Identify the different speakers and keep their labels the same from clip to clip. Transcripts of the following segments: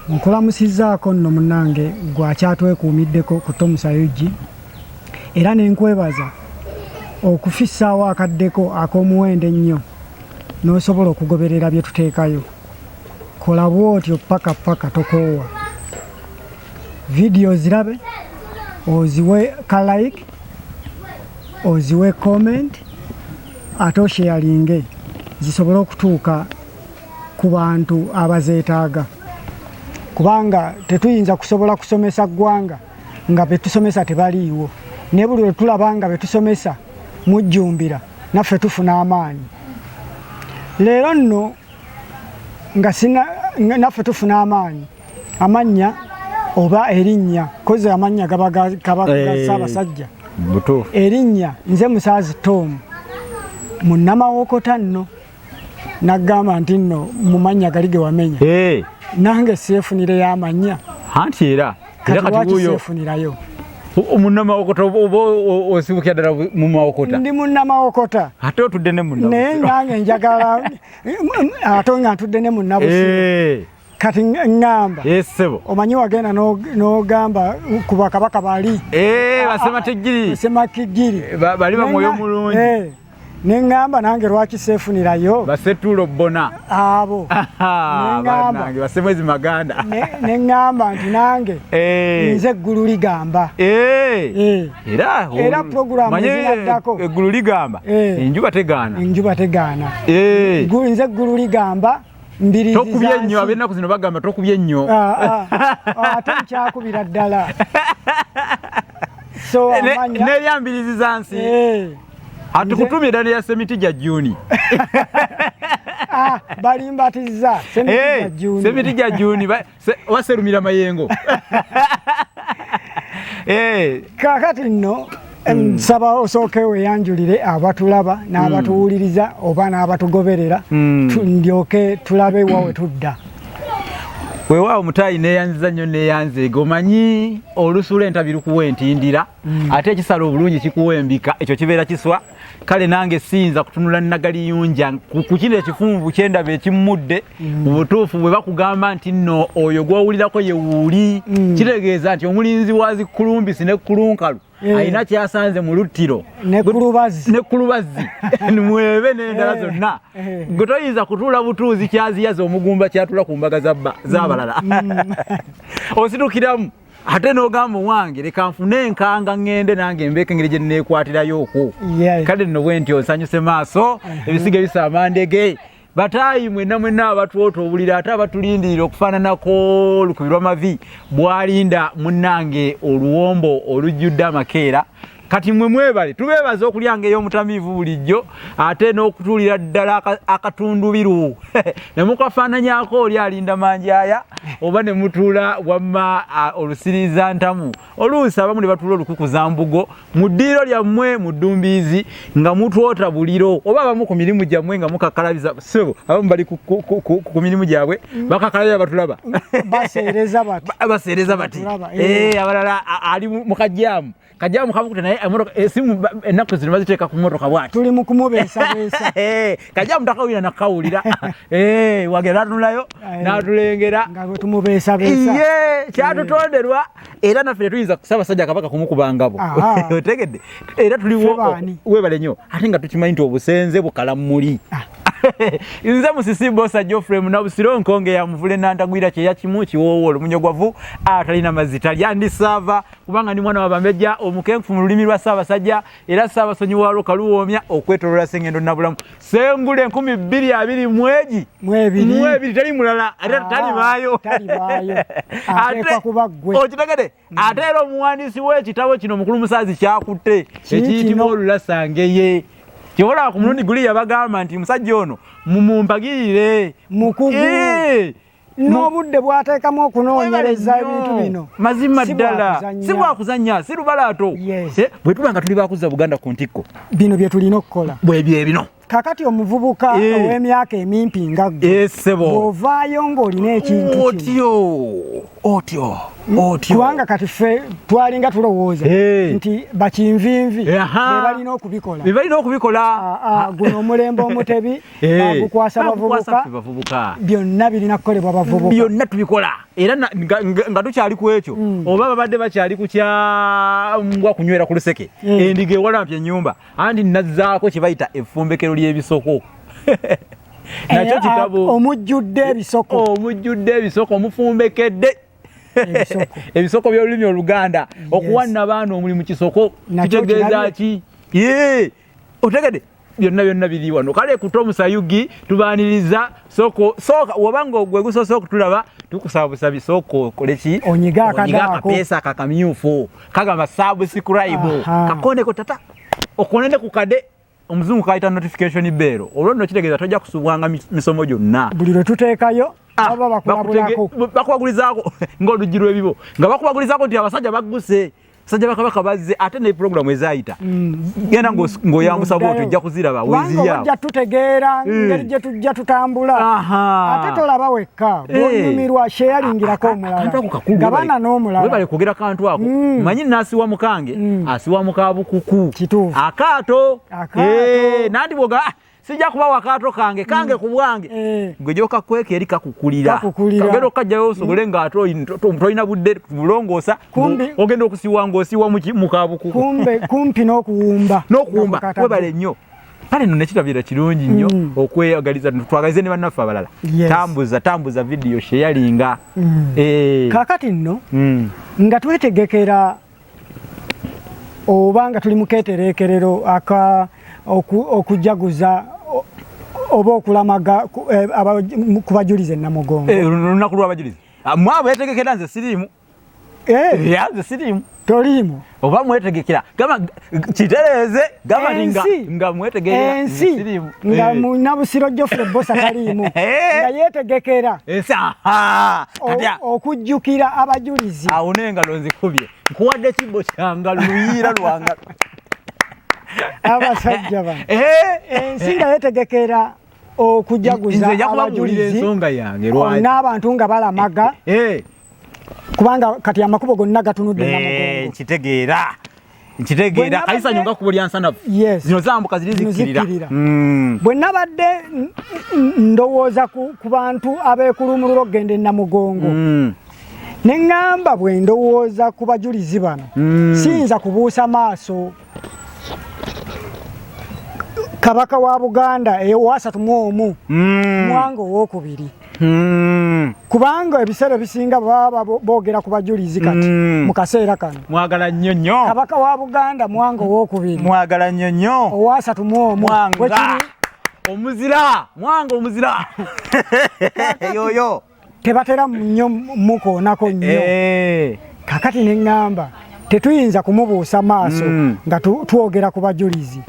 Speaker 1: Nkulamusizzaako nno munnange gwe akyatwekuumiddeko ku Tomusa UG era ne nkwebaza okufissaawo akaddeko ak'omuwendo ennyo n'osobola okugoberera bye tuteekayo. Kola bw'otyo paka paka tokoowa. Vidiyo ozirabe, oziwe ka like, oziwe comment ate osheyalinge zisobole okutuuka ku bantu abazeetaaga kubanga tetuyinza kusobola kusomesa ggwanga nga betusomesa tebaliiwo naye buli lwe tulaba nga betusomesa mujjumbira naffe tufuna amaanyi leero nno nga sina naffe tufuna amaanyi amannya oba erinnya kozi amannya gaba ga eh, Ssaabasajja erinnya nze Musaazi Tom munnamawokota nno nagamba nti nno mu mannya gali ge wamenya eh. Nange seefunireyo amannya.
Speaker 2: Anti era
Speaker 1: era kati wuuyo seefunirayo
Speaker 2: munnamawokota oba osibukira ddala mu mawokota?
Speaker 1: Ndi munnamawokota
Speaker 2: ate otudde ne
Speaker 1: munna naye nange njagala ate nga ntudde ne munnabusiru eh. Kati ŋŋamba
Speaker 2: eh, ssebo
Speaker 1: omanyi wagenda n'ogamba ku bakabaka bali
Speaker 2: basemakiggiri
Speaker 1: semakiggiri
Speaker 2: bali bamwoyo mulungi.
Speaker 1: Ne ŋŋamba nange lwaki seefunirayo
Speaker 2: basetuulo bbona
Speaker 1: abo
Speaker 2: neŋŋamba basemwezi maganda
Speaker 1: ne ŋŋamba nti nange eh. nze eggulu ligamba
Speaker 2: eh. Eh. Era
Speaker 1: era puroguramu ezinaddako
Speaker 2: eggulu ligamba enjuba tegaana
Speaker 1: enjuba tegaana nze eggulu ligamba mbirizi
Speaker 2: tokubye nnyo ab'ennaku zino bagamba tokubye nnyo
Speaker 1: ah, ah. ate nkyakubira ddala
Speaker 2: so n'erya mbirizi za nsi Atukutumye ddala ya Semitija Juni.
Speaker 1: Ah, balimbatiza
Speaker 2: Semitija Juni. Semitija Juni waserumira mayengo.
Speaker 1: Eh. Kakati nno nsaba osooke weeyanjulire abatulaba n'abatuwuliriza oba n'abatugoberera ndyoke tulabe wa we tudda.
Speaker 2: Weewaawo mutaayi neeyanziza nnyo neeyanzeege omanyi olusula entabi lukuwa entindira ate ekisala obulungi kikuwa embika ekyo kibeera kiswa kale nange siyinza kutunula nagaliyunja ku kino ekifunvu kyendaba ekimmudde mu butuufu bwe bakugamba nti nno oyo gw'owulirako ye wuuli kitegeeza nti omulinzi wa zikulumbisi ne kulunkalu alina kyasanze mu luttiro
Speaker 1: ne
Speaker 2: kulubazzi mwebe n'endala zonna gwe toyinza kutuula butuuzi kyaziyaza omugumba kyatula ku mbaga z'abalala ositukiramu ate n'ogamba owange leka nfune enkanga ŋŋende nange mbeeko engeri gye nneekwatirayo okwo kale nno bwe ntyo nsanyuse maaso ebisiga ebisa amandege bataayi mwenna mwenna abatwota obulira ate abatulindirira okufaananako olukubi lw'amavi bwalinda munnange oluwombo olujjudde amakeera kati mwe mwebale tubeebaza okulyanga ey'omutamiivu bulijjo ate n'okutuulira ddala akatundubiru ne mukafaananyako oli alinda manjaya oba ne mutuula wamma olusiriiza ntamu oluusi abamu ne batuula olukukuza mbugo mu ddiiro lyammwe mu ddumbiizi nga mutwota buliro oba abamu ku mirimu gyammwe nga mukakkalabiza sebo abamu bali ku mirimu gyabwe bakakkalabira batulaba
Speaker 1: baseereza bati
Speaker 2: baseereza bati abalala ali mu kajjaamu kajjaamu kamukute naye emotoka esimu ennaku zino baziteeka ku motoka bwati
Speaker 1: tuli mu kumubeesabeesa
Speaker 2: kajjaamu takawulira nakawulira wagera natunulayo natulengera
Speaker 1: nga bwe tumubeesabeesa
Speaker 2: ye kyatutonderwa era naffe tetuyinza Ssaabasajja Kabaka kumukuba ngabo otegedde era tuliwo webale nnyo ate nga tukimanyi nti obusenze bukala muli ah. Nze Musisi Bosa Geoffrey Munabusiro nkonge ya muvule nantagwira kyeya kimu kiwoowo olumunyo atalina mazzi talya ndi saava kubanga ndi mwana wa bambejja omukenkufu mu lulimi lwa Ssaabasajja era Ssaabasonyi waalwo kaluwoomya okwetoloola Ssengendo Nabulamu Sengule 2021
Speaker 1: mwebiri
Speaker 2: tali mulala ate ah, talibaayo okitegede ate era omuwandiisi w'ekitabo kino mukulu Musaazi kyakutte ekiyitibwa Olulasangeye kyobola ku mulundi guli yabagamba nti musajja ono mumumpagirire
Speaker 1: mukugu n'obudde bw'ateekamu okunoonyereza ebintu bino
Speaker 2: mazima ddala si bwakuzannya si lubalaato bwe tuba nga tuli bakuzza Buganda ku ntikko
Speaker 1: bino bye tulina okukola
Speaker 2: bwebyo ebino
Speaker 1: kakati omuvubuka ow'emyaka emimpi nga ggwe
Speaker 2: ssebo
Speaker 1: bw'ovaayo ng'olina ekintu
Speaker 2: otyo otyo
Speaker 1: Kubanga kati ffe twalinga tulowooza nti bakinvinvi be balina okubikola.
Speaker 2: Be balina okubikola.
Speaker 1: Guno omulembe omutebi bagukwasa bavubuka. Byonna birina kukolebwa bavubuka.
Speaker 2: Byonna tubikola. Era nga tukyali ku ekyo oba babadde bakyali ku kya mbwa kunywera ku luseke. Endiga ewalampye ennyumba anti nazzaako kye bayita effumbekero ly'ebisoko. Nakyo kitabo
Speaker 1: omujjudde ebisoko.
Speaker 2: Omujjudde ebisoko omufumbekedde. Ebisoko by'olulimi Oluganda. Okuwa nnabaana omulimu kisoko kitegeeza ki? Otegedde byonna byonna biri wano. Kale kuto Musayugi tubaaniriza. Sooka oba gwe gusoose okutulaba tukusaba busabi sooka okole ki?
Speaker 1: Onyiga akapeesa
Speaker 2: akakamyufu kagamba subscribe kakoneko tata okonende ku kade omuzungu kayita notification bell. Olwo nno kitegeeza tojja kusubwanga misomo gyonna.
Speaker 1: Buli lwe tuteekayo baba bakulabulako.
Speaker 2: Bakubagulizaako ng'oluggi lw'ebibo nga bakubagulizaako nti abasajja bagguse. Sajja bakabaka bazze ate ne programu ezaayita. Genda ng'oyambusa bw'otyo ojja kuziraba weeziri awo.
Speaker 1: Ojja tutegeera ngeri gye tujja tutambula. Ate tolaba wekka bw'onyumirwa sharingirako omulala. Gabana n'omulala.
Speaker 2: Webale kwogera kantu ako. Manyi nnaasiwa mukange asiwa muka bukuku. Akaato. Nandi bw'oga sijja kubawa akaato kange kange ku bwange. Gwe gy'okakweka eri kakukulira. Kagenda okukajjayo osobole ng'ate tolina budde bulongoosa ogenda okusiwa ng'osiwa mu kabukuku.
Speaker 1: Kumpi n'okuwumba.
Speaker 2: N'okuwumba webale nnyo. Kale nno nekitabira kirungi nnyo okweyagaliza twagalize ne bannaffe abalala. Tambuza tambuza vidiyo sharinga.
Speaker 1: Kaakati nno nga twetegekera oba nga tuli mu keetereekerero aka okujaguza oba okulamaga ku bajulizi e Namugongo.
Speaker 2: Olunaku lw'abajulizi. Mwe abeetegekera nze siriimu. Nze siriimu.
Speaker 1: Toliimu.
Speaker 2: Oba mwetegekera. Gamba kitereeze gamba nga mwetegekera.
Speaker 1: Ensi nga Munnabusiro Geoffrey Bbosa taliimu. Nga yeetegekera.
Speaker 2: Ensi
Speaker 1: okujjukira abajulizi.
Speaker 2: Awo n'engalo nzikubye. Nkuwadde kibbo kyangalo luyiira lwangalo.
Speaker 1: Abasajja bano. Ensi nga yeetegekera okujaguza abajulizi n'abantu nga balamaga. Kubanga kati amakubo gonna gatunudde Namugongo.
Speaker 2: Nkitegeera. Nkitegeera kalisa nyonga kubo lya nsanafu. Zino zambuka ziri zikkirira.
Speaker 1: Bwe nabadde ndowooza ku bantu abeekulumulula okugenda e Namugongo. Ne ŋŋamba bwe ndowooza ku bajulizi bano siyinza kubuusa maaso Kabaka wa Buganda owasatu mu omu Mwanga owookubiri. Kubanga ebiseera ebisinga baba boogera ku bajulizi kati mu kaseera kano.
Speaker 2: Mwagala nnyo nnyo.
Speaker 1: Kabaka wa Buganda Mwanga owookubiri.
Speaker 2: Mwagala nnyo nnyo.
Speaker 1: Owasatu mu omu.
Speaker 2: Mwanga omuzira. Mwanga omuzira. Yoyo.
Speaker 1: Tebatera nnyo mukoonako nnyo. Kakati ne ŋŋamba tetuyinza kumubuusa maaso nga twogera ku bajulizi.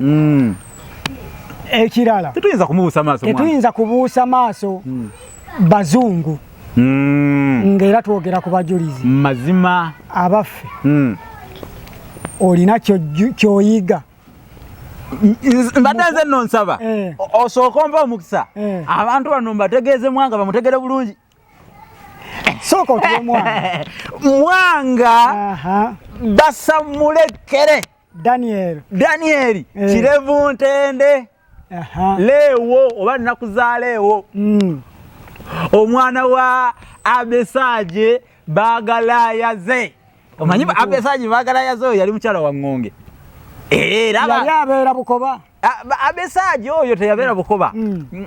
Speaker 1: Ekirala
Speaker 2: tetuyinza kumubuusa maaso.
Speaker 1: Tetuyinza kubuusa maaso bazungu ng'era twogera ku bajulizi.
Speaker 2: Mazima
Speaker 1: abaffe olina ky'oyiga.
Speaker 2: Mbadde nze nno nsaba osooke ompe omukisa abantu bano mbategeeze Mwanga bamutegere bulungi.
Speaker 1: Sooka otuwe Mwanga.
Speaker 2: Mwanga Basamulekere Daniel Kirevu Ntende Leewo oba nnakuzaaleewo omwana wa Abesaje Bagalayaze. Omanyi Abesaje Bagalayaze oyo yali mukyala wa Ŋŋonge.
Speaker 1: Yali abeera Bukoba.
Speaker 2: Abesaje oyo teyabeera Bukoba.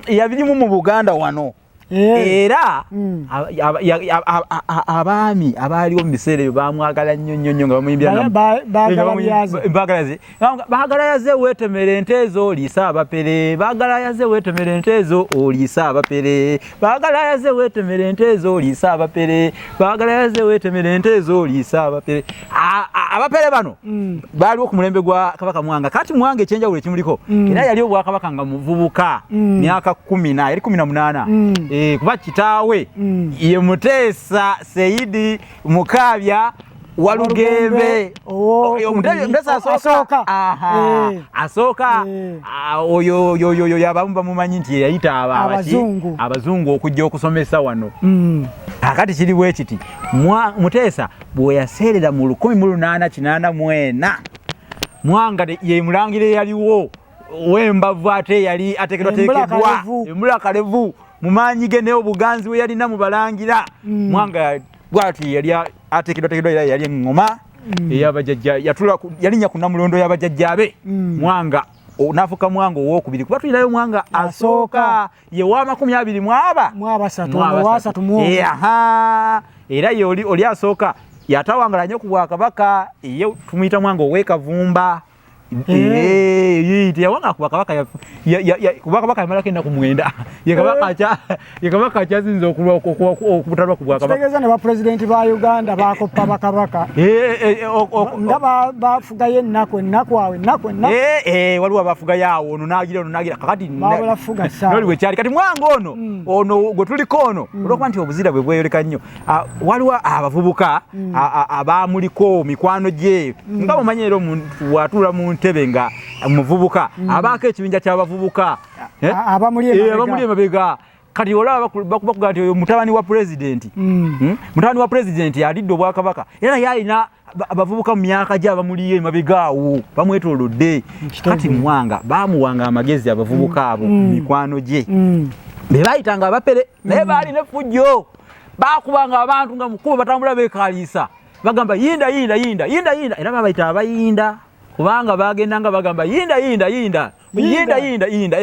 Speaker 2: Yabirimu mu Buganda wano. Era abaami abaaliwo mu biseera ebyo baamwagala nnyo nnyo nnyo nga bamuyimbira Bagalayaze weetemera ente ezo oliisa abapere. Bagalayaze weetemera ente ezo oliisa abapere. Bagalayaze weetemera ente ezo oliisa abapere. Bagalayaze weetemera ente ezo oliisa abapere. Abapere bano baaliwo ku mulembe gwa Kabaka Mwanga. Kati Mwanga ekyenjawulo ekimuliko era yali obwakabaka nga muvubuka myaka 10 yali 18 kuba kitaawe ye Muteesa Seyidi Mukaabya. Walugembe
Speaker 1: Mutesa
Speaker 2: asooka oyo oyo abamu bamumanyi nti yeyayita abazungu okujja okusomesa wano. Akati kiri bwe kiti, Mutesa bwe yaseerera mu 1884 Mwanga ye mulangira eyaliwo w'embavu ate yali ateekerwateekeddwa embula kalevu mu maanyi ge n'obuganzi bwe yalina mu balangira. Mwanga bw'ati yali ateekeddwateekeddwa era yali eŋŋoma ey'abajjajja, yalinnya ku Namulondo y'abajjajjaabe. Mwanga n'afuuka Mwanga owookubiri, kuba tulinayo Mwanga asooka ye wa 20 mwaba era ye oli asooka yatawangala nnyo ku bwakabaka, ye tumuyita Mwanga ow'e Kavumba. Teyawangala ku bwakabaka, ku bwakabaka yamalako ennaku 9. Ye kabaka akyasinza okubutalwa ku bwakabaka.
Speaker 1: Kitegeeza ne bapulezidenti ba Uganda bakoppa bakabaka nga bafugayo ennaku ennaku awo ennaku ennaku.
Speaker 2: Waliwo abafugayo awo, ono n'agira ono n'agira kakati
Speaker 1: babula fuga
Speaker 2: ssaawa noli bwe kyali. Kati Mwanga ono ono gwe tuliko ono, olwokuba nti obuzira bwe bweyoleka nnyo, waliwo abavubuka abamuliko mikwano gye, nga mumanyi era omuntu bw'atuula mu ntebe nga muvubuka abaako ekibinja ky'abavubuka
Speaker 1: abamuli
Speaker 2: emabega. Kati olaba bakuga nti oyo mutabani wa pulezidenti, mutabani wa pulezidenti alidde obwakabaka, era naye alina abavubuka mu myaka gye abamuliyo emabega awo bamwetoolodde. Kati Mwanga baamuwanga amagezi abavubuka abo mikwano gye be bayitanga abapere, naye baalina effujjo, bakubanga abantu nga mukubo batambula beekaliisa, bagamba yinda yinda yinda yinda yinda, era babayita abayinda kubanga bagenda nga bagamba yinda yinda yinda yinda yinda yinda.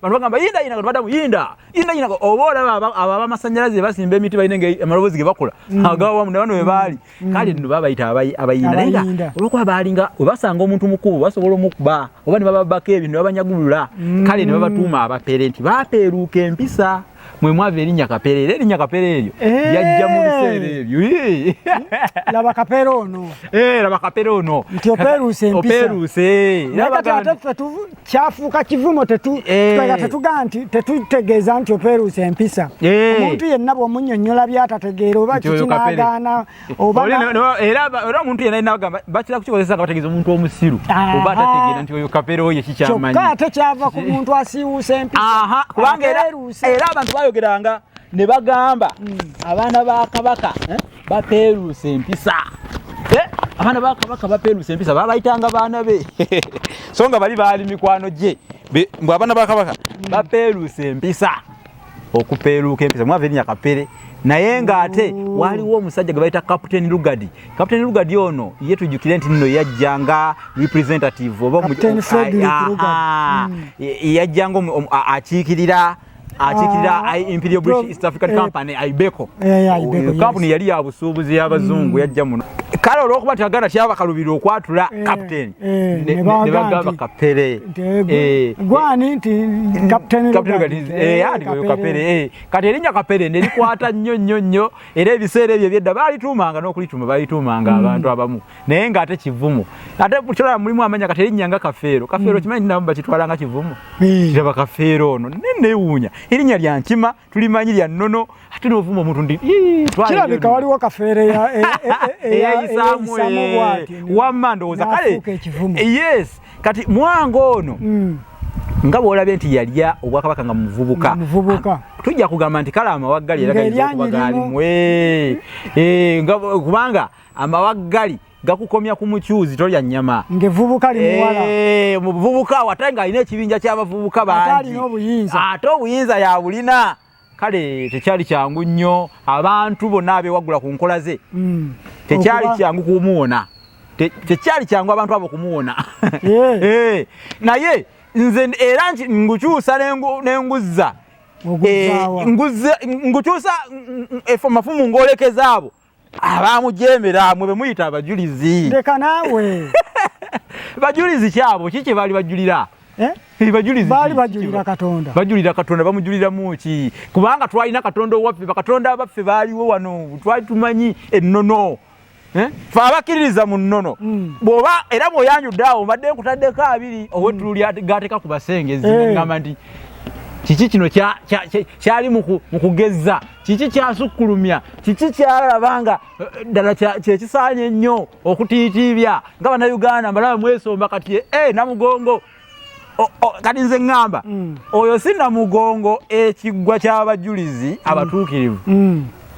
Speaker 2: Bantu bagamba yinda yinda, badamu yinda yinda yinda. Oba olaba abo ab'amasannyalaze basimba emiti balina amaloboozi ge bakola agawamu, ne bano we baali. Kale nno babayita abayinda, naye nga olwokuba baalinga we basanga omuntu mukubo basobola omukuba oba ne bababako ebintu ne babanyagulula, kale ne babatuuma abapere nti bapeeruuka empisa, mwe mwava erinnya Kapere. Era erinnya Kapere eryo lyajja mu biseera ebyo.
Speaker 1: Laba Kapere ono.
Speaker 2: Laba Kapere ono.
Speaker 1: Nti opeeruuse empisa.
Speaker 2: Opeeruuse.
Speaker 1: Naye kati ate ffe kyafuuka kivumo, tetugaa nti tetutegeeza nti opeeruuse empisa. Omuntu yenna bw'omunnyonnyola by'atategeera oba kiki n'agaana
Speaker 2: oba era omuntu yenna yenna bagamba bakira kukikozesa nga bategeeza omuntu omusiru oba atategeera nti oyo Kapere oyo kikyamanyi.
Speaker 1: Kyokka ate kyava ku muntu asiiwuusa empisa.
Speaker 2: Kubanga era abantu bayogeranga ne bagamba abaana ba kabaka bapeeruuse empisa, abaana ba kabaka bapeeruuse empisa, babayitanga baana be so nga bali baali mikwano gye, mbu abaana ba kabaka bapeeruuse empisa. Okupeeruuka empisa mwava erinnya Kapere. Naye ng'ate waliwo omusajja gwe bayita Captain Lugard. Captain Lugard ono ye tujjukire nti nno yajja nga representative oba yajja nga akiikirira Imperial British East African Company, IBEACO, kampuni yali ya busuubuzi y'abazungu, yajja muno. Kale olwokuba nti aganda kyabakalubirira okwatula captain, ne bagamba Kapere.
Speaker 1: Gwani nti Captain
Speaker 2: Kapere. Kati erinnya Kapere ne likwata nnyo nnyo nnyo, era ebiseera ebyo ebyedda baalituumanga n'okulituuma balituumanga abantu abamu, naye ng'ate kivumo. Ate kyolaba mulimu amanya kati erinnya nga Kafeero. Kafeero kimanyi nti namu bakitwala nga kivumo. Kiraba Kafeero ono neneewuunya, erinnya lya nkima tulimanyi lya nnono, ate n'ovuma omuntu nti
Speaker 1: kirabika waliwo Kafeero
Speaker 2: eyayisaamu wamma ndowooza kale yes. Kati Mwanga ono nga bw'olabye nti yalya obwakabaka nga muvubuka, tujja kugamba nti kale amawaggali era gayinza okuba gaalimu, kubanga amawaggali gakukomya ku mukyuzi, tolya nnyama.
Speaker 1: Ng'evvubuka limuwala.
Speaker 2: Muvubuka awo ate ng'alina ekibinja ky'abavubuka bangi, ate obuyinza yabulina. Kale tekyali kyangu nnyo abantu bonna abeewaggula ku nkola ze, tekyali kyangu kumuwona, tekyali kyangu abantu abo kumuwona. Naye nze era ngukyusa nenguzza ngukyusa mafumu ng'olekeza abo abamujemera mwe bemuyita abajulizi.
Speaker 1: Leka naawe.
Speaker 2: Bajulizi kyabo kiki baali bajulira?
Speaker 1: Bajulizi baali bajulira Katonda.
Speaker 2: Bajulira Katonda, bamujuliramu ki? Kubanga twalina Katonda owaffe, bakatonda abaffe baaliwo wano, twali tumanyi ennono. Fe abakkiririza mu nnono, bw'oba era bw'oyanjudde awo mbadde nkutaddeko abiri ow'ettulu gateeka ku basengezi, ngamba nti Kiki kino kyali mu kugezza? Kiki kyasukkulumya? Kiki kyalaba nga ddala kyekisaanye ennyo okutiitiibya nga Bannayuganda mbalaba mwesomba kati Namugongo? Kati nze ŋŋamba oyo si Namugongo ekiggwa ky'abajulizi abatuukirivu,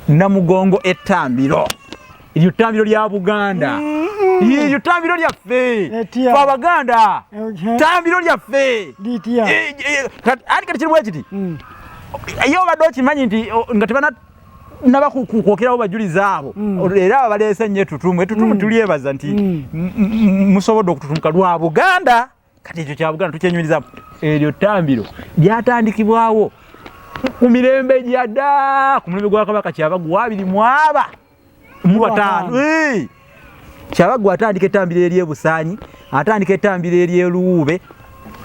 Speaker 2: Namugongo ettambiro, eryo ttambiro lya Buganda, eryo ttambiro lyaffe fe Abaganda, ttambiro lyaffe. Ati kati kirimu ekiti, ye obadde okimanyi nti nga tebanaba kwokerawo bajulizi abo, era abo baleese nnyo ettutumu. Ettutumu tulyebaza nti musobodde okututumuka lwa Buganda. Kati ekyo kya Buganda tukyenyumirizamu. Eryo ttambiro lyatandikibwawo ku mirembe gya dda, ku mulembe gwa Kabaka Kyabaggu 25. Kyabaggu atandika ettambiro ery'ebusaanyi, atandika ettambiro ery'eluwuube,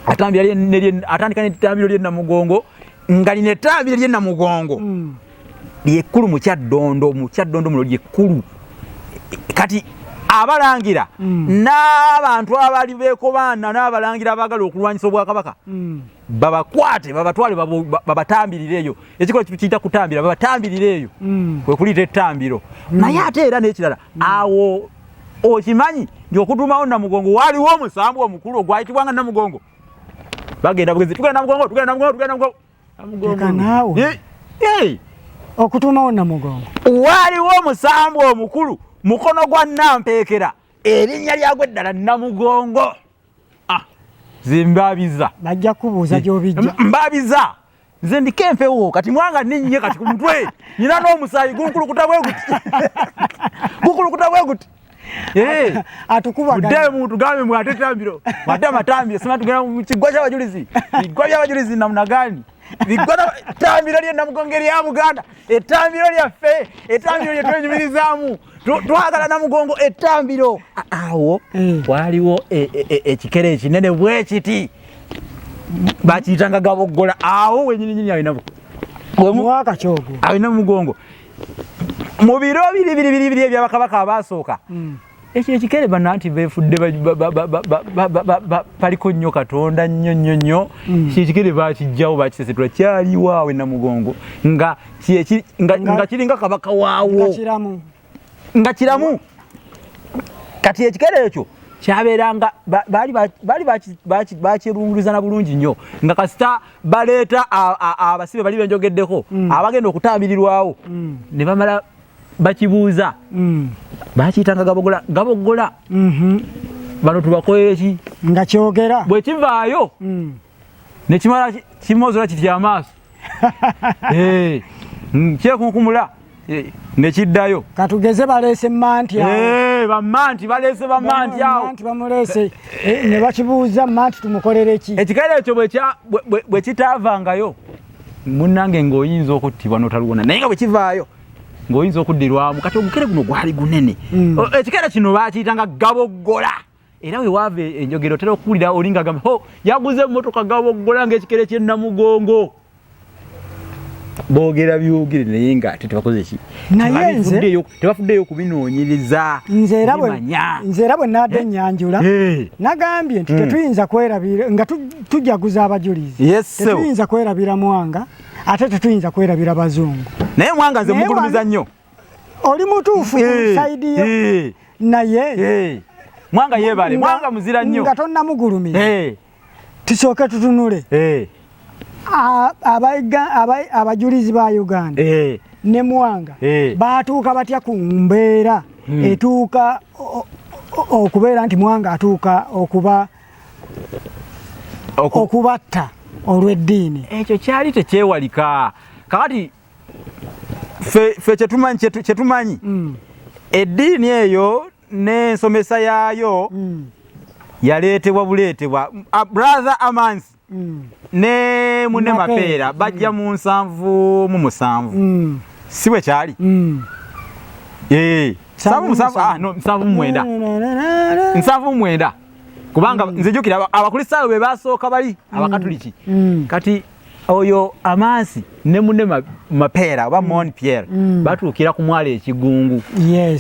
Speaker 2: atandika n'ettambiro ly'e Namugongo, nga lino ettambiro ly'e Namugongo lyekkulu mu Kyaddondo, mu Kyaddondo muno lyekkulu. Kati abalangira n'abantu abali beekobaana n'abalangira abaagala okulwanyisa obwakabaka babakwate, babatwale, babatambirire eyo. Ekikolwa kiyita kutambira, babatambirire eyo, kwe kuliyita ettambiro. Naye ate era n'ekirala, awo okimanyi nti okutuumawo Namugongo waaliwo omusambu omukulu ogwayitibwanga Namugongo. Bagenda bugezi, tugenda Namugongo, tugenda Namugongo, tugenda Namugongo.
Speaker 1: Okutuumawo Namugongo
Speaker 2: waaliwo omusambu omukulu mukono gwa Nampeekera, erinnya lyagwo eddala Namugongo. Zimbabiza
Speaker 1: bajja kubuuza gy'obijja.
Speaker 2: Mbabiza nze ndiko empewo kati mwanga ninnye kati ku mutwe nyina n'omusaayi gunkulukuta bwe guti, gunkulukuta bwe guti.
Speaker 1: Atukubagane
Speaker 2: tugambe mwate tambiro, mwate amatambiro, sima tugenda mu kiggwa ky'abajulizi, biggwa by'abajulizi namuna gani? Biggwa tambiro lye Namugongo erya Buganda, ettambiro lyaffe, ettambiro lye twenyumirizaamu, twagala Namugongo ettambiro. Awo waliwo ekikere ekinene bwe kiti, bakiyitanga gaboggola. Awo wenyininyini alina
Speaker 1: mwaka kyogo
Speaker 2: alina mugongo mu biro biri biri biri biri ebyabakabaka abasooka. Ekyo ekikere bana nti befudde baliko nnyo Katonda nnyo nnyo nnyo. Ekyo ekikere bakijjawo, bakisesetula, kyaliwo awo Namugongo nga kiringa kabaka waawo nga kiramu. Kati ekikere ekyo kyabeeranga baali bakyerungulizana bulungi nnyo, nga kasita baleeta abasibe bali benjogeddeko abagenda okutambirirwawo ne bamala bakibuuza, bakiyitanga gabogola, gabogola, bano tubakolere ki?
Speaker 1: Nga kyogera.
Speaker 2: Bwe kivaayo nekimala kimozola kiti amaaso, kyekunkumula nekiddayo.
Speaker 1: Katugeze baleese manti.
Speaker 2: Awo bamanti baleese, bamanti awo.
Speaker 1: Bamuleese ne bakibuuza, manti tumukolere ki?
Speaker 2: Ekikere ekyo bwe kitaavangayo, munnange, ng'oyinza okuttibwa n'otaluwona, naye nga bwe kivaayo ng'oyinza okuddirwamu. Kati ogukere guno gwali gunene. Ekikere kino bakiyitanga gaboggola, era we waava enjogero otera okuwulira oli nga gamba, ho yaguze emmotoka gaboggola ng'ekikere ky'e Namugongo. Boogera byogere, naye nga ate tebakoze ki?
Speaker 1: Naye nze
Speaker 2: Tebafuddeyo kubinoonyereza.
Speaker 1: Nze era bwe naadde ennyanjula nagambye nti tetuyinza kwerabira nga tujaguza abajulizi, tetuyinza kwerabira Mwanga, ate tetuyinza kwerabira bazungu.
Speaker 2: Naye Mwanga nze mugulumiza nnyo.
Speaker 1: Oli mutuufu ku side yo, naye
Speaker 2: Mwanga yeebale, Mwanga muzira nnyo.
Speaker 1: Nga tonnamugulumiza, tusooke tutunule abajulizi ba Uganda ne Mwanga batuuka batya ku mbeera etuuka okubeera nti Mwanga atuuka okuba okubatta olw'eddiini?
Speaker 2: Ekyo kyali tekyewalika. Kakati fe kyetumanyi eddiini eyo n'ensomesa yaayo yaleetebwa buleetebwa Brother Amans ne munne Mapeera bajja mu 77, si bwe kyali? 77, ah, no, 79, 79, kubanga nzijukira abakristaayo be basooka bali abakatuliki. Kati oyo Amansi ne munne Mapeera oba Mon Pierre batuukira ku mwalo ekigungu.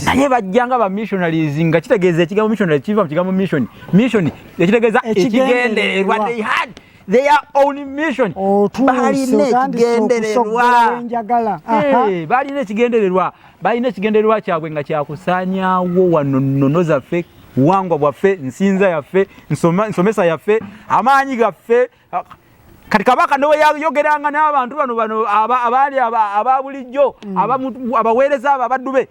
Speaker 2: Naye bajjanga ba missionaries, nga kitegeeza ekigambo missionary kiva mu kigambo mission, mission ekitegeeza ekigendererwa. They had their own mission.
Speaker 1: Balina
Speaker 2: ekigendererwa, balina ekigendererwa, balina ekigendererwa kyabwe nga kyakusaanyaawo wano nnono zaffe, buwangwa bwaffe, nsinza yaffe, nsomesa yaffe, amaanyi gaffe. Kati Kabaka newe yayogeranga n'abantu bano bano abaali aba bulijjo, abaweereza abo abaddu be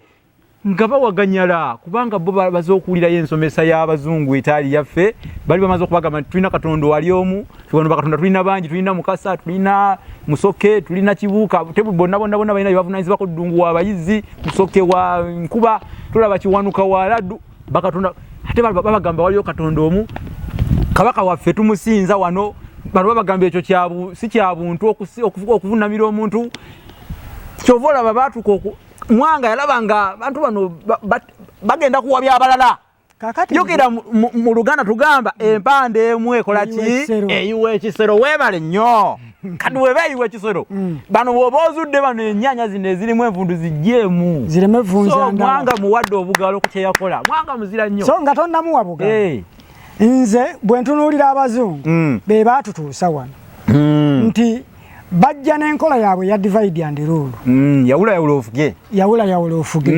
Speaker 2: nga bawaganyala, kubanga bo baze okuwulirayo ensomesa y'abazungu etaali yaffe. Bali bamaze okubagamba nti tulina Katonda wali omu, wano bakatonda tulina bangi, tulina Mukasa, tulina Musoke, tulina Kibuuka, bonna bonna bonna balina byebavunaanyizibwako. Ddungu wa bayizi, Musoke wa nkuba, tulaba Kiwanuka wa laddu, bakatonda. Ate babagamba waliyo Katonda omu, Kabaka waffe tumusinza wano. Bano babagamba ekyo si kya buntu okuvunamira omuntu. Kyova olaba baatuuka Mwanga yalaba nga bantu bano bagenda kuwabya abalala. Jjukira mu Luganda tugamba empanda emu ekola ki? Eyiwa ekisero. Weebale nnyo. Kati weba eyiwa ekisero, bano bw'oba ozudde bano ennyaanya zino ezirimu envundu zijjeemu.
Speaker 1: Zireme vunza.
Speaker 2: Mwanga muwadde obugalo ku kye yakola. Mwanga muzira nnyo.
Speaker 1: So nga tonnamuwa bugalo, nze bwe ntunuulira abazungu be baatutuusa wano, nti bajja n'enkola yaabwe ya divide and rule.
Speaker 2: Yawula yawula ofuge.
Speaker 1: Yawula yawula ofuge.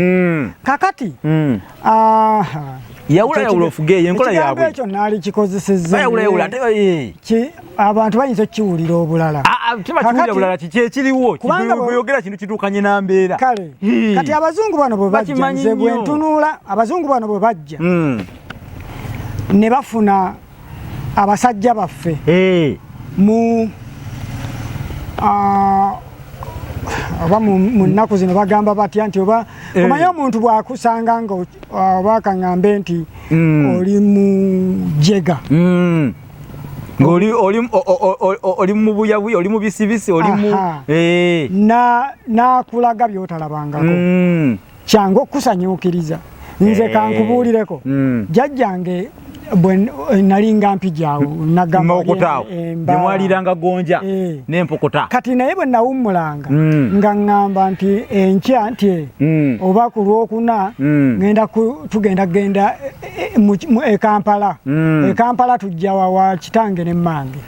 Speaker 1: Kakati
Speaker 2: yawula yawula ofuge yenkola yaabwe.
Speaker 1: Ekyo naali kikozesezza.
Speaker 2: Yawula yawula ate
Speaker 1: abantu bayinza okukiwulira obulala.
Speaker 2: Tebakiwulira bulala, kiki ekiriwo bweyogera kintu kituukanye na mbeera.
Speaker 1: Kale kati abazungu bano bwe bajja, nze bwe ntunuula abazungu bano bwe bajja ne bafuna abasajja baffe mu oba mu nnaku zino bagamba batya nti oba omanyi omuntu bw'akusanga nga oba kaŋŋambe nti oli mujega,
Speaker 2: ng'oli mu buyabuya, oli mu bisibisi, oli mu
Speaker 1: n'akulaga by'otalabangako, kyangu okukusanyuukiriza. Nze kankubuulireko, jjajjange bwe nalinga mpijaawo
Speaker 2: nagambakotaawo gyemwaliranga gonja n'empokota.
Speaker 1: Kati naye bwe nawummulanga nga ŋŋamba nti enkya nti oba ku Lwokuna ngenda tugenda genda e Kampala. E Kampala tujja wa kitange ne mmange.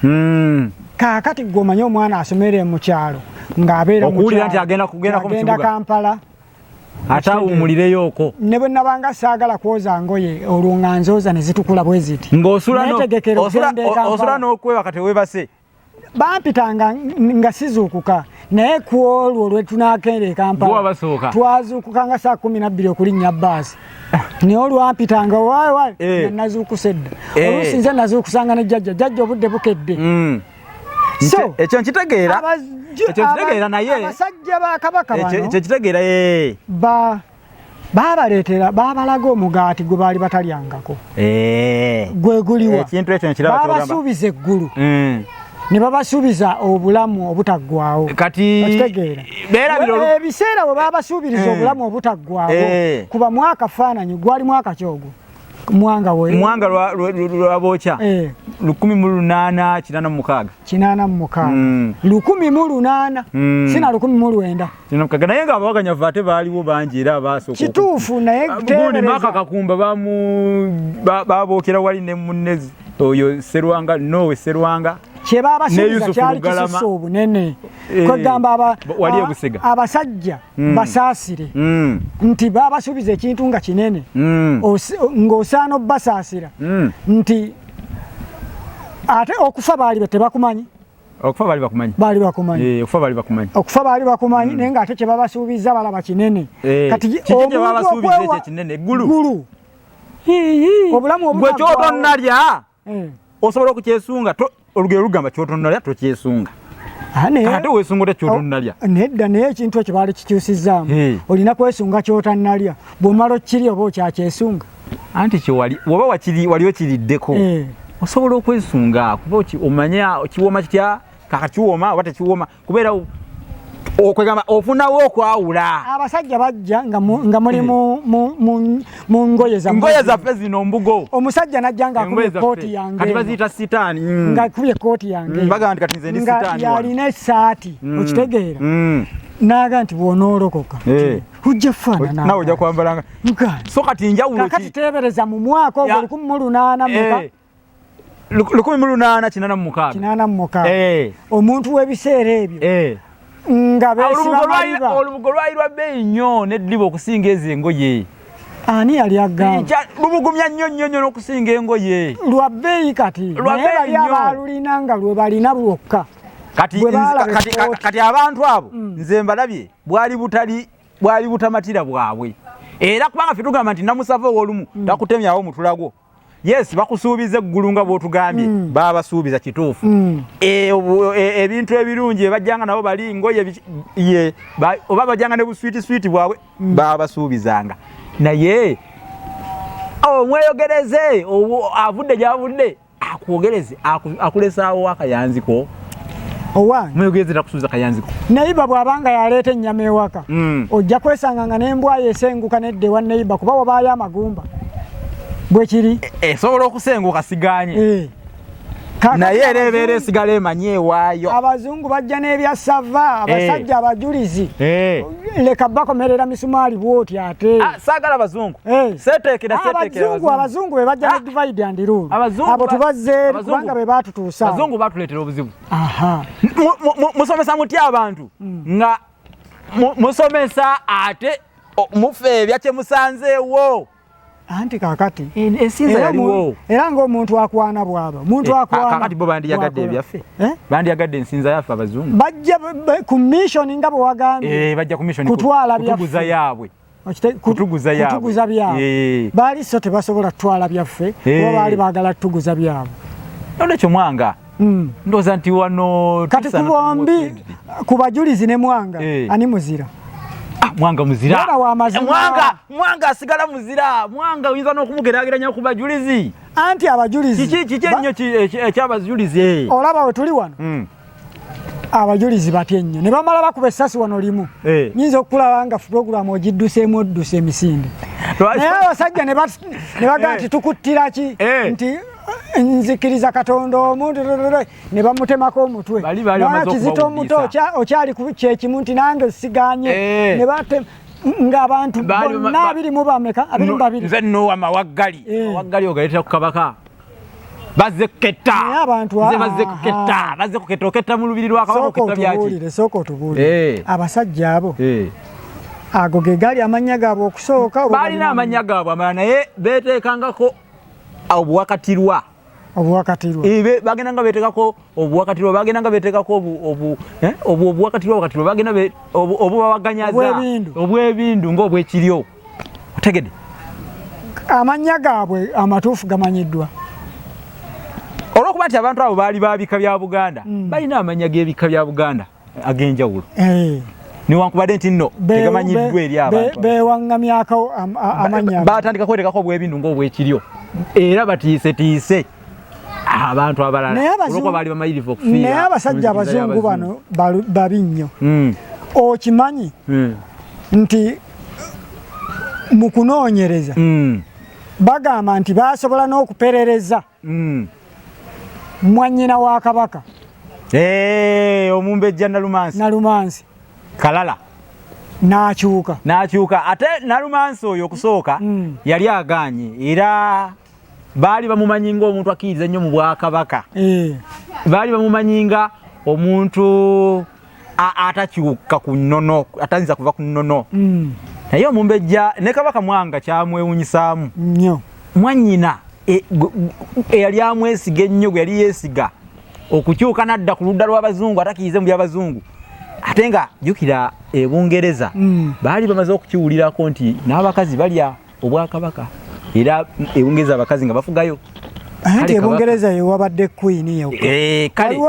Speaker 1: Kaakati gwe omanyi omwana asomere mu kyalo ng'abeera
Speaker 2: okuwulira nti agenda kugendako mu kibuga
Speaker 1: Kampala,
Speaker 2: ate awummulireyo okwo.
Speaker 1: Ne bwe nabanga saagala kwoza ngoye, olwo nga nzooza ne zitukula bwe ziti.
Speaker 2: Ng'osula n'okwebaka teweebase.
Speaker 1: Bampitanga nga sizuukuka, naye ku olwo lwe tunaakenda e Kampala twazuukuka nga 12:00 okulinnya bbaasi, naye olwampitanga wayi nazuukuse dda. Oluusi nze nazuukusanga ne jjajja, jjajja obudde bukedde.
Speaker 2: So ekyo nkitegeera, ekyo nkitegeera, naye
Speaker 1: abasajja ba Kabaka bano
Speaker 2: ekyo kitegeera.
Speaker 1: Babaleetera, babalaga omugaati gwe baali batalyangako. Gwe guliwa?
Speaker 2: Ekintu ekyo nkiraba.
Speaker 1: Babasuubiza eggulu ne babasuubiza obulamu obutaggwawo.
Speaker 2: Kati
Speaker 1: okitegeera ebiseera bwe babasuubiriza obulamu obutaggwawo, kuba mwaka faananyi gwali mwaka kyogwo Mwanga we
Speaker 2: Mwanga lwabookya 1886.
Speaker 1: 86, 1800 sina 1900.
Speaker 2: Naye nga abawaganyavu ate baaliwo bangi era abasooka.
Speaker 1: Kituufu, naye
Speaker 2: gundi Maka Kakumba babookera wali ne munne oyo Serwanga, Nowe Serwanga.
Speaker 1: Kyebabasuubiza kyali kisusse obunene. Kwegamba abasajja basaasire nti babasuubiza ekintu nga kinene, ng'osaana obbasaasira nti ate okufa baali tebakumanyi.
Speaker 2: Okufa baali bakumanyi.
Speaker 1: Baali bakumanyi.
Speaker 2: Okufa baali bakumanyi.
Speaker 1: Okufa baali bakumanyi, naye ng'ate kye babasuubiza balaba kinene.
Speaker 2: Kati omuntu okwewa kinene eggulu,
Speaker 1: obulamu
Speaker 2: gwe kyotonnalya osobola okukyesunga? Olugero lugamba kyotonnalya tokyesunga. Ate weesunga otya kyotonnalya?
Speaker 1: Nedda, naye ekintu ekyo baali kikyusizaamu. Olina kwesunga kyotannalya, bw'omala okukirya oba okyakyesunga.
Speaker 2: Anti kyewali woba wali okiriddeko osobola okwesunga, kuba omanye kiwooma kitya, kakakiwooma oba tekiwooma, kubeera okwegamba ofunawo okwawula.
Speaker 1: Abasajja bajja nga muli mu ngoye
Speaker 2: ngoye zaffe zino mbugo.
Speaker 1: Omusajja najja nga akubye ekooti yange.
Speaker 2: Kati baziyita sitaani.
Speaker 1: Nga akubye ekooti yange.
Speaker 2: Bagamba nti kati nze ndi sitaani.
Speaker 1: Yalina essaati, okitegeera, naga nti bw'onoolokoka ojja faanana.
Speaker 2: Nawe ojja kwambalanga. So kati njawulo
Speaker 1: ki? Kakati teebereza mu mwaka ogwo 1800 meka.
Speaker 2: 1886.
Speaker 1: 86. Omuntu w'ebiseera ebyo nga beesiba maliba.
Speaker 2: Olubugo lwali lwa bbeeyi nnyo n'eddiba okusinga ezo engoye.
Speaker 1: Ani yali agamba?
Speaker 2: Lubugumya nnyo nnyo nnyo n'okusinga engoye.
Speaker 1: Lwa bbeeyi kati. Naye bali abaalulina nga lwe balina lwokka.
Speaker 2: Kati abantu abo nze mbalabye bwali butamatira bwabwe. Era kubanga ffe tugamba nti Namusava ow'olumu takutemyawo mutulagwo. Yes, bakusuubiza eggulu nga bw'otugambye, babasuubiza kituufu. Ebintu ebirungi bajjanga nabo bali ngoye oba bajjanga ne buswiti bwabwe babasuubizanga. Naye omweyogereze avudde gy'avudde akwogereze akulesaawo akayanziko.
Speaker 1: Owange
Speaker 2: mweyogereze takusuubiza kayanziko.
Speaker 1: Neiba bw'abanga yaleeta ennyama ewaka, ojja kwesanga nga n'embwa ye esenguka nedda ewa neiba kuba wabaayo amagumba. Bwe kiri?
Speaker 2: Esobola okusenguka siganye. Naye era ebeera esigala emanyi ewaayo.
Speaker 1: Abazungu bajja n'ebya sava, abasajja abajulizi. Leka bakomerera misumaali bw'oti ate.
Speaker 2: Saagala abazungu. Seeteekera
Speaker 1: abazungu be bajja ne divide and rule. Abo tubazze eri kubanga be baatutuusa.
Speaker 2: Abazungu baatuleetera obuzibu. Musomesa mutya abantu nga musomesa ate mufeebya kye musanzeewo.
Speaker 1: Anti kakati
Speaker 2: ensinza yaliwo.
Speaker 1: Era ng'omuntu akwana bw'aba. Omuntu akwana.
Speaker 2: Kakati bo bandiyagadde ebyaffe. Bandiyagadde ensinza yaffe abazungu.
Speaker 1: Bajja ku mission nga bwe wagambye.
Speaker 2: Bajja ku mission
Speaker 1: kutwala byaffe.
Speaker 2: Kutuguza yaabwe. Kutuguza yaabwe.
Speaker 1: Kutuguza byabwe. Baali so tebasobola kutwala byaffe kuba baali baagala kutuguza byabwe.
Speaker 2: Nolwekyo Mwanga. Ndowooza nti wano
Speaker 1: kati ku bombi ku bajulizi ne Mwanga ani muzira?
Speaker 2: Mwanga muzira. Mwanga asigala muzira. Mwanga oyinza n'okumugeraageranya ku bajulizi.
Speaker 1: Anti abajulizi.
Speaker 2: Kiki ennyo ekyabajulizi?
Speaker 1: Olaba we tuli wano. Abajulizi batya ennyo. Ne bamala bakuba essasi wano limu. Nyinza okulaba nga pulogulaamu ogidduseemu oddusa emisinde. Naye abasajja ne bagamba nti tukuttira ki? Nti nzikiriza Katonda omu ne bamutemako omutwe. Kizito omuto okyali kyekimu nti nange siganye. Ne batema ng'abantu bonna 22 22.
Speaker 2: Nze nno amawaggali. Amawaggali ogaleetera ku kabaka. Bazze kuketta. Nze bazze kuketta. Bazze kuketta oketta mu lubiri lwa kabaka oketta byaki.
Speaker 1: Sooka otubuulire. Abasajja abo. Ago ge gaali amannya gaabwe okusooka.
Speaker 2: Baalina amannya gaabwe amalala naye beeteekangako obuwakatirwa.
Speaker 1: Obuwakatirwa.
Speaker 2: Bagenda nga beeteekako obuwakatirwa, bagenda nga beeteekako obuwakatirwa, bagenda obubawaganyaza obw'ebindu ng'obw'ekiryo. Otegedde?
Speaker 1: Amannya gaabwe amatuufu gamanyiddwa.
Speaker 2: Olw'okuba nti abantu abo baali ba bika bya Buganda, balina amannya g'ebika bya Buganda ag'enjawulo. Newankubadde nti nno tegamanyiddwa eri abantu.
Speaker 1: Beewaŋŋamyako amannya.
Speaker 2: Batandika kweteekako obw'ebindu ng'obw'ekiryo. Era batiisetiise abantu abalala olw'okuba baali bamalirivu okufiira.
Speaker 1: Naye abasajja abazungu bano babi nnyo. Okimanyi nti mu kunoonyereza bagamba nti baasobola n'okuperereza mwannyina wa kabaka.
Speaker 2: Omumbejja Nalumansi.
Speaker 1: Nalumansi.
Speaker 2: Kalala.
Speaker 1: N'akyuka.
Speaker 2: N'akyuka. Ate Nalumansi oyo okusooka yali agaanye era baali bamumanyi ng'omuntu akkiriza ennyo mu bwakabaka. Baali bamumanyi nga omuntu atakyuka ku nnono, atayinza kuva ku nnono. Naye omumbejja ne Kabaka Mwanga kyamwewunyisaamu.
Speaker 1: Nnyo.
Speaker 2: Mwannyina eyali amwesiga ennyo gwe yali yeesiga okukyuka n'adda ku ludda lw'abazungu atakkirize mu by'abazungu. Ate nga jjukira e Bungereza baali bamaze okukiwulirako nti n'abakazi balya obwakabaka. Era e Bungereza abakazi nga bafugayo.
Speaker 1: Anti e Bungereza ye wabadde queen yokka. Waliwo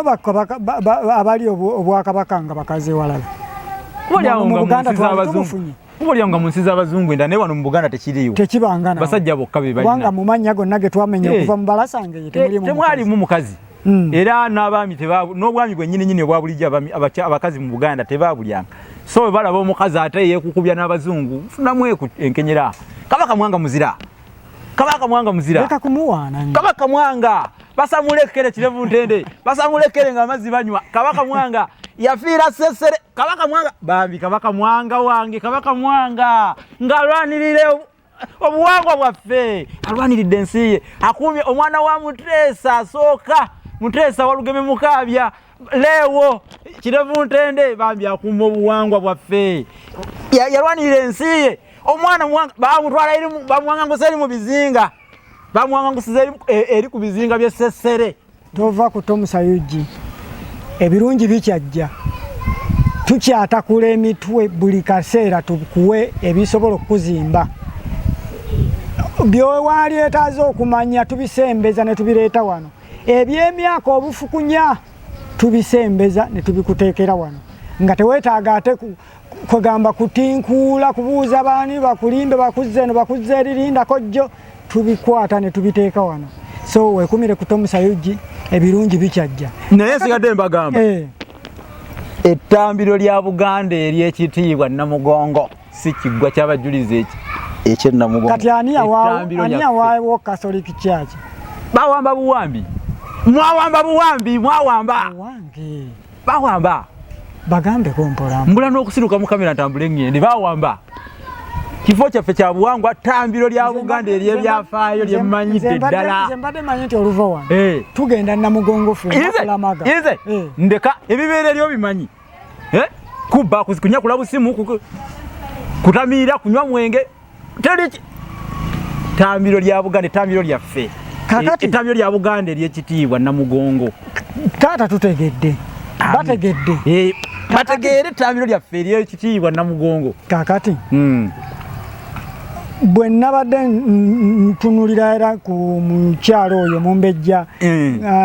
Speaker 1: abali obwakabaka nga bakazi walala.
Speaker 2: Mu Buganda twali tumufunye. Kuba nga mu nsi z'abazungu enda naye wano mu Buganda tekiriiwo.
Speaker 1: Tekibangana.
Speaker 2: Basajja bokka be balina.
Speaker 1: Kubanga mu mannya gonna ge twamenya okuva mu Balasange ye
Speaker 2: temwalimu mukazi. Era n'abaami n'obwami bwennyini nnyini obwa bulijjo abakazi mu Buganda tebaabulyanga. So bwe balaba omukazi ate yeekukubya n'abazungu funamu enkenyera. Kabaka Mwanga muzira. Kabaka Mwanga muzira.
Speaker 1: Leka kumuwaana nnyo.
Speaker 2: Kabaka Mwanga basamulekere kirevu ntende. Basamulekere ng'amazzi banywa. Kabaka Mwanga yafiira Ssessere. Kabaka Mwanga bambi Kabaka Mwanga wange Kabaka Mwanga ng'alwanirira Obuwangwa bwaffe alwaniridde ensi ye, akuumye omwana wa Muteesa asooka, Muteesa Walugeme Mukaabya Leewo Kirevu Ntende, bambi akuuma obuwangwa bwaffe. Yalwanirira ensi ye. Omwana bamutwala eri, bamuwangangusa eri mu bizinga, bamuwangangusiza eri ku bizinga by'Essessere.
Speaker 1: Tova ku Tomusa UG, ebirungi bikyajja, tukyatakula emitwe buli kaseera tukuwe ebisobola okukuzimba. Byowaali etaaze okumanya tubisembeza ne tubireeta wano. Ebyemyaka obufukunya tubisembeza ne tubikuteekera wano, nga teweetaaga ate kwegamba kutinkuula kubuuza baani bakulimbe bakuzze eno bakuzze eririndako jjo, tubikwata ne tubiteeka wano. So wekumire ku Tomusa UG, ebirungi bikyajja.
Speaker 2: Naye nsigadde mbagamba ettambiro lya Buganda ery'ekitiibwa Namugongo si kiggwa ky'abajulizi eky'e Namugongo.
Speaker 1: Kati ani yawaawo Catholic Church?
Speaker 2: Bawamba buwambi, mwawamba buwambi, mwawamba.
Speaker 1: Wange.
Speaker 2: Bawamba.
Speaker 1: Bagambeko mpola.
Speaker 2: Mbula n'okusiruka mu kamera ntambule ŋŋende. Bawamba kifo kyaffe kya buwangwa, ttambiro lya Buganda ery'ebyafaayo lyemmanyidde ddala.
Speaker 1: Nze mbadde manyi nti oluva wano tugenda Namugongo
Speaker 2: ffe. Nze ndeka ebibeera eryo bimanyi, kubba, kunyakula busimu, kutamiira, kunywa mwenge. Teri ttambiro lya Buganda, ettambiro lyaffe, ettambiro lya Buganda ery'ekitiibwa Namugongo.
Speaker 1: Taata, tutegedde, bategedde.
Speaker 2: Bategeere ettambiro lyaffe ery'ekitiibwa Namugongo.
Speaker 1: Kakati bwe nabadde ntunulira era ku mukyalo oyo mumbejja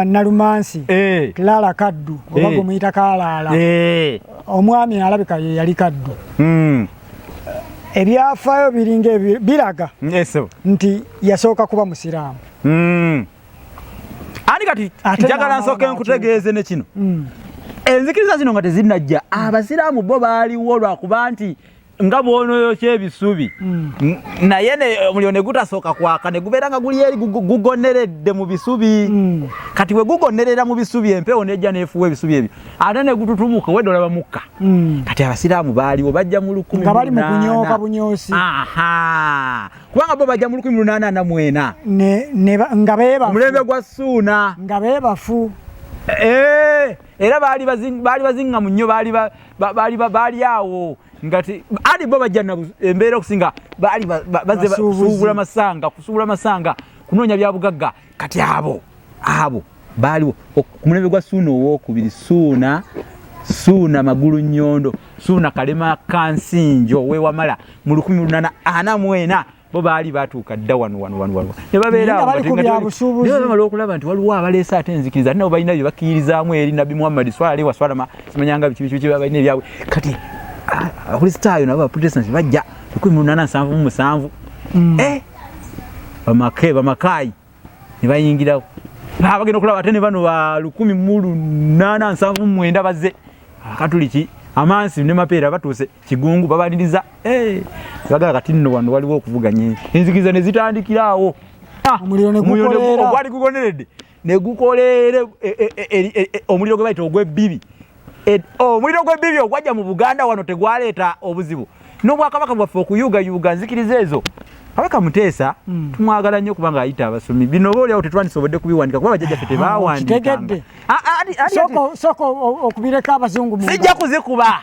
Speaker 1: Nalumansi Clara Kaddu, oba gwe muyita Kalaala, omwami alabika ye yali Kaddu. Ebyafaayo biringa biraga nti yasooka kuba musiraamu.
Speaker 2: Ani kati njagala nsooke nkutegeeze ne kino. Enzikiriza zino nga tezinnajja, abasiraamu bo baaliwo, lwakuba nti nga bw'onoyokya ebisubi naye omuliro ne gutasooka kwaka, ne gubeera nga guli eri gugoneredde mu bisubi. Kati bwe gugonerera mu bisubi, empewo nejja neefuwa ebisubi ebyo, ate ne gututumuka wedde olaba mukka. Kati abasiraamu baaliwo, bajja mu lukumi
Speaker 1: Nga bali mu kunyooka bunyoosi.
Speaker 2: Aha, kubanga bo bajja mu 1844.
Speaker 1: Nga beebafu.
Speaker 2: Omulembe gwa Suuna.
Speaker 1: Nga beebafu.
Speaker 2: Era baali baziŋŋamu nnyo, baali awo nga ali bo bajja embeera okusinga baali bazze kusuubula masanga, kusuubula masanga, kunoonya bya bugagga. Kati abo baaliwo ku mulembe gwa Suuna owokubiri, Suuna Magulu Nnyondo, Suuna Kalema Kansinjo ow'Ewamala mu 1844. Bo baali batuuka dda wano wano wano wano ne babeera. Okulaba nti waliwo abaleese ate enzikiriza, ate nabo balina bye bakkirizaamu eri Nabbi Muhammadi swala alihi waswalama, simanyanga biki biki, balina ebyabwe. Kati Abakristaayo nabo Abaprotestant bajja 1877. Bamakaayi ne bayingirawo, bagenda okulaba ate ne bano ba 1879 bazze, Abakatuliki Amansi ne Mapeera batuuse Kigungu, babaliriza bagala. Kati nno wano waliwo okuvuganya enzikiriza ne zitandikira awo. Ogwali gugoneredde ne gukoleere omuliro gwe bayita ogw'ebbibi. Omuliro gw'ebbibi ogwajja mu Buganda wano tegwaleeta obuzibu n'obwakabaka bwaffe okuyugayuga nzikiriza ezo? Kabaka Muteesa tumwagala nnyo kubanga ayita abasomi. Bino oba oliawo tetwandisobodde kubiwandika kuba bajjajjaffe tebawandiikanga.
Speaker 1: Sooka okubireko abazungu.
Speaker 2: Sijja kuzikuba,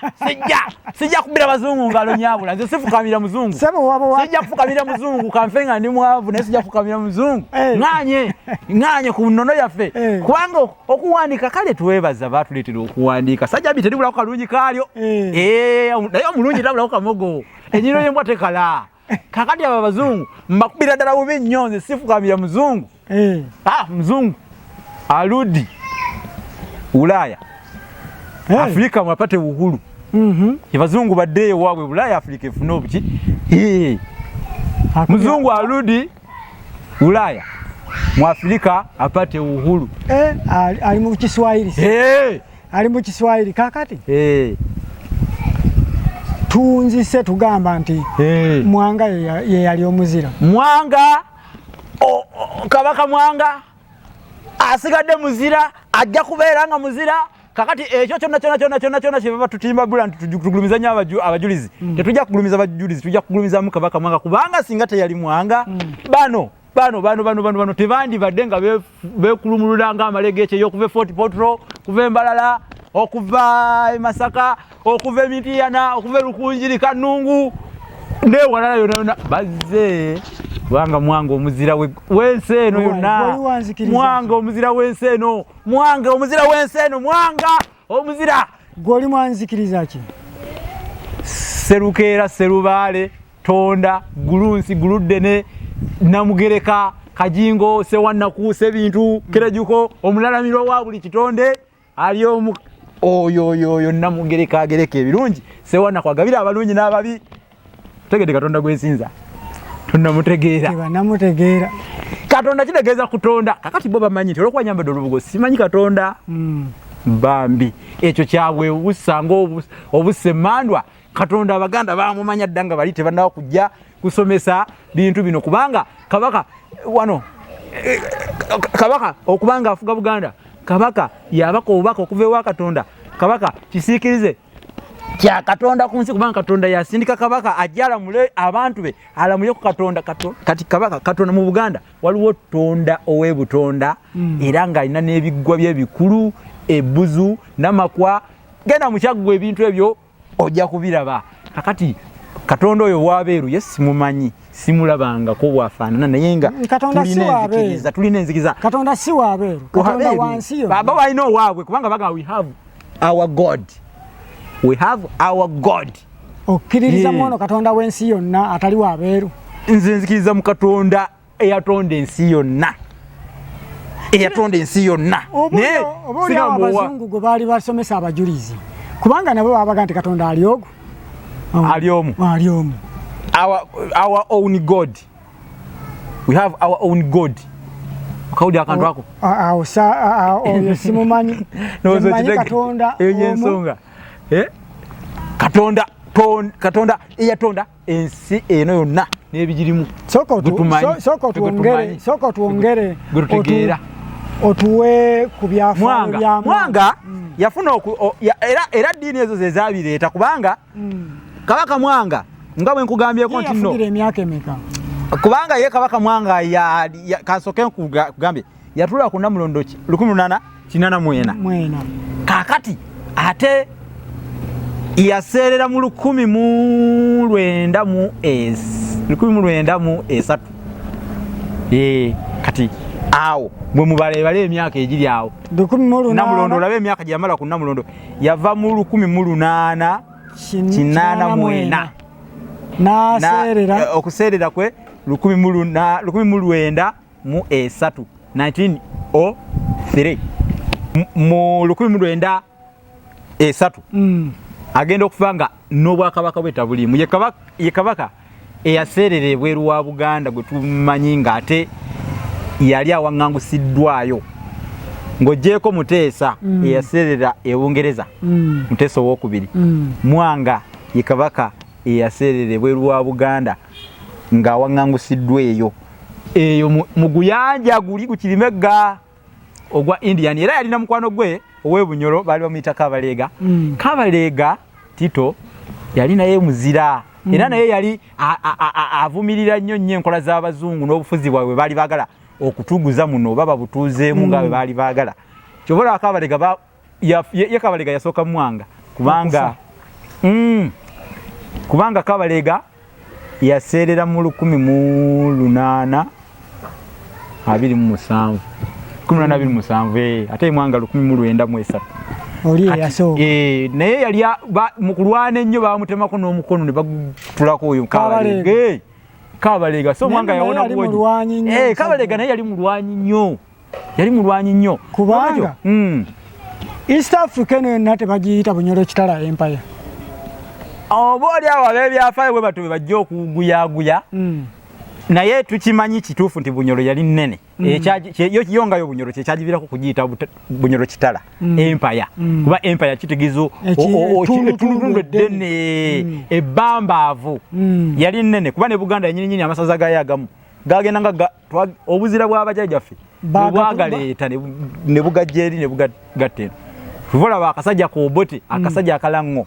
Speaker 2: sijja kubira bazungu ngalo nyabula. Nze sifukamira muzungu, sijja kufukamira muzungu. Kanfe nga ndi mwavu, naye sijja kufukamira muzungu. Ŋŋanye, ŋŋanye ku nnono yaffe kubanga okuwandiika, kale twebaza batuleetera okuwandiika. Sajjabi teribulako kalungi kaalyo, naye omulungi tabulako kamogo, enyino y'embwa tekala. Kakati abo abazungu mbakubira ddala bubi nnyo. Nze sifukamira muzungu. Ah, mzungu arudi Ulaya, Afrika mwapate uhuru. Abazungu baddeyo waabwe Bulaya, Afrika efune obuki. Mzungu arudi Ulaya, Mwafrika apate uhuru.
Speaker 1: Ali mu Kiswahili. Ali mu Kiswahili. Kakati tunzise tugamba nti Mwanga ye yali omuzira.
Speaker 2: Mwanga, Kabaka Mwanga asigadde muzira, ajja kubeera nga muzira. Kakati ekyo kyonna kyonna kyonna kyonna kyonna kye baba tutimbagula nti tugulumiza nnyo abajulizi, tetujja kugulumiza bajulizi, tujja kugulumizamu Kabaka Mwanga, kubanga singa teyali Mwanga, bano bano bano bano bano bano tebandibadde nga beekulumulula ng'amalega ekyeyo okuva e Fort Portal, okuva e Mbalala, okuva e Masaka, okuva e Mityana, okuva e Rukungiri, Kanungu n'ewalala yonna yonna bazze, kubanga Mwanga omuzira w'ensi eno yonna, Mwanga omuzira w'ensi eno, Mwanga omuzira w'ensi eno, Mwanga omuzira.
Speaker 1: Gwe oli mwanzikiriza ki?
Speaker 2: Serukeera, Serubaale, Tonda, Gulunsi, Guluddene, Namugereka, Kajingo, Sewannaku, Sebintu, Kerejuko, omulalamirwa wa buli kitonde ali omu, oyo oyo oyo Namugereka agereka ebirungi, Sewannaku agabira abalungi n'ababi. Tegedde Katonda gwensinza, tunnamutegeera.
Speaker 1: Tebanamutegeera.
Speaker 2: Katonda kitegeeza kutonda. Kakati bo bamanyi nti olwokuba nyambadde olubugo simanyi Katonda. Bambi ekyo kyabwe obussa ng'obussa emmandwa. Katonda Abaganda bamumanya dda nga bali tebannaba kujja kusomesa bintu bino, kubanga Kabaka wano, Kabaka okubanga afuga Buganda, Kabaka yabaka obubaka okuva ewa Katonda. Kabaka kisiikirize kya Katonda ku nsi, kubanga Katonda yasindika Kabaka ajje alamule abantu be, alamule ku Katonda. Kati Kabaka Katonda mu Buganda waliwo Tonda ow'ebutonda, era ng'alina n'ebiggwa bye bikulu, ebbuzu n'amakwa. Genda mu Kyaggwe ebintu ebyo ojja kubiraba. Kakati Katonda oyo wabeeru ye simumanyi, simulabangako bwafaanana, naye nga tulina enzikiriza, tulina enzikiriza.
Speaker 1: Katonda si wabeeru, Katonda wansi
Speaker 2: yonna. Baba balina owaabwe, kubanga bagamba we have our God, we have our God.
Speaker 1: Okkiririza mu ono Katonda w'ensi yonna atali wabeeru?
Speaker 2: Nze nzikiriza mu Katonda eyatonda ensi yonna, eyatonda ensi yonna.
Speaker 1: Naye oba oli awo abazungu gwe baali basomesa abajulizi, kubanga nabo babaga nti Katonda ali ogu,
Speaker 2: ali omu,
Speaker 1: ali omu.
Speaker 2: Our own God, we have our own God. Okawulira akantu ako?
Speaker 1: Awo oyo simumanyi. Manyi Katonda.
Speaker 2: Eyo yensonga. Katonda, Katonda eyatonda ensi eno yonna n'ebigirimu.
Speaker 1: Sooka otwongere otuwe ku byafaayo
Speaker 2: bya Mwanga. Yafuna era ddiini ezo ze zabireeta, kubanga Kabaka Mwanga nga bwe nkugambyeko nti
Speaker 1: nno emyaka emeka?
Speaker 2: Kubanga ye Kabaka Mwanga kansooke nkugambye, yatula ku Namulondo 1884. Kaakati ate yaseerera mu 1903. Kati awo bwe mubalebale emyaka egiri awo Namulondo, olabe emyaka gye yamala ku Namulondo. Yava mu 1884
Speaker 1: n'aseerera
Speaker 2: okuseerera kwe 1903, 1903, mu 1903 agenda okufa nga n'obwakabaka bwe tabuliimu. Ye kabaka eyaseerera ebweru wa Buganda gwe tumanyi ng'ate yali awaŋŋangusiddwayo, ng'oggyeeko Muteesa eyaseerera e Bungereza, Muteesa owokubiri. Mwanga ye kabaka eyaseerera ebweru wa Buganda ng'awaŋŋangusiddwa eyo eyo mu guyanja guli gukirimegga ogwa Indian. Era yalina mukwano gwe ow'ebunyolo, baali bamuyita Kabaleega. Kabaleega Tito yali naye muzira, era naye yali avumirira nnyo nnyo enkola z'abazungu n'obufuzi bwabwe baali baagala okutuguza muno oba babutuuzeemu nga bwe baali baagala. Kyova olaba Kabaleega ye Kabaleega yasooka Mwanga, kubanga kubanga Kabaleega yaseerera mu 1827, 1827, ate Mwanga 1903.
Speaker 1: Oli eyasooka.
Speaker 2: Naye yali mu kulwana ennyo bamutemako n'omukono ne bagutulako oyo Kabaleega. Kabaleega so Mwanga yawona
Speaker 1: buwonyi.
Speaker 2: Kabaleega naye yali mulwanyi nnyo, yali mulwanyi nnyo.
Speaker 1: Kubanga East Africa eno yonna tebagiyita Bunyoro Kitala Empire.
Speaker 2: Oba oli awo ab'ebyafaayo bwe batyo bwe bajja okuguyaguya, naye tukimanyi kituufu nti Bunyoro yali nnene. Yo nga yo Bunyoro kyekyagivirako kugiyita Bunyoro Kitala Empire, kuba empire kitegeeza ettundutundu eddene ebbambaavu. Yali nnene kuba ne Buganda yenyini nyini amasaza gayo agamu gagenda nga obuzira bw'abajjajjaffe bwagaleeta ne bugajja eri ne bugatta eno. Olaba akasajja ku Obote, akasajja akalaŋŋo.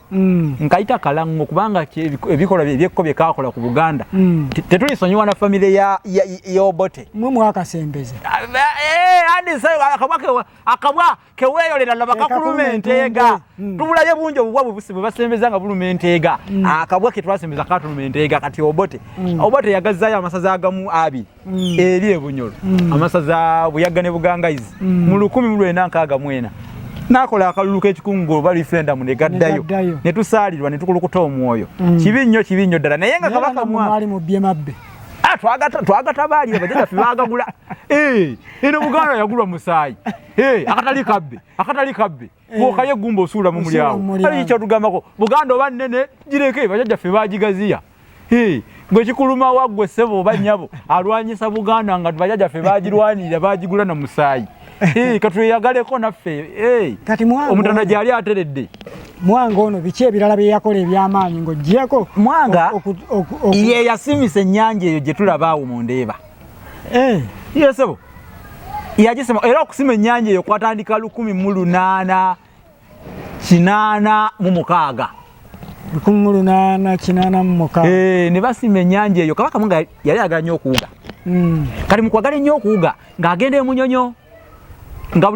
Speaker 2: Nkayita kalaŋŋo kubanga ebikolwa ebyekko bye kaakola ku Buganda. Tetulisonyiwa na famire ya Obote.
Speaker 1: Mwe mwakasembeza.
Speaker 2: Akabwa keweeyolera laba kakuluma enteega. Tubulayo bungi obubwa bwe basembeza nga buluma enteega. Akabwa ke twasembeza katuluma enteega. Kati Obote. Obote yagazzaayo amasaza agamu abiri. Eri e Bunyoro. Amasaza Buyaga ne Bugangaizi. Mu 1964. N'akola akalulu k'ekikungu oba referendum ne gaddayo. Ne tusaalirwa ne tukulukuta omwoyo. Kibi nnyo, kibi nnyo ddala. Naye nga Kabaka
Speaker 1: mwali mu bye mabbe.
Speaker 2: Twagatabaali bajjajjaffe baagagula. Eno Buganda yagulwa musaayi. Akatali kabbe, akatali kabbe. Bw'okaye eggumba osuula mu mulyango. Kale kyatugambako Buganda oba nnene gireke bajjajjaffe baagigaziya. Gwe kikuluma wa ggwe ssebo oba nnyabo alwanyisa Buganda nga bajjajjaffe baagirwanirira baagigula na musaayi. Katweyagaleko naffe.
Speaker 1: Kati Mwanga
Speaker 2: omutanda gyali ateredde.
Speaker 1: Mwanga ono biki ebirala bye yakola eby'amaanyi ng'oggyeko?
Speaker 2: Mwanga ye yasimisa ennyanja eyo gye tulaba awo mu Ndeeba. Ye ssebo yagisima, era okusima ennyanja eyo kwatandika 1886.
Speaker 1: 1886.
Speaker 2: Ne basima ennyanja eyo. Kabaka Mwanga yali ayagala nnyo okuwuga. Kati mu kwagala ennyo okuwuga ng'agenda e Munyonyo, nga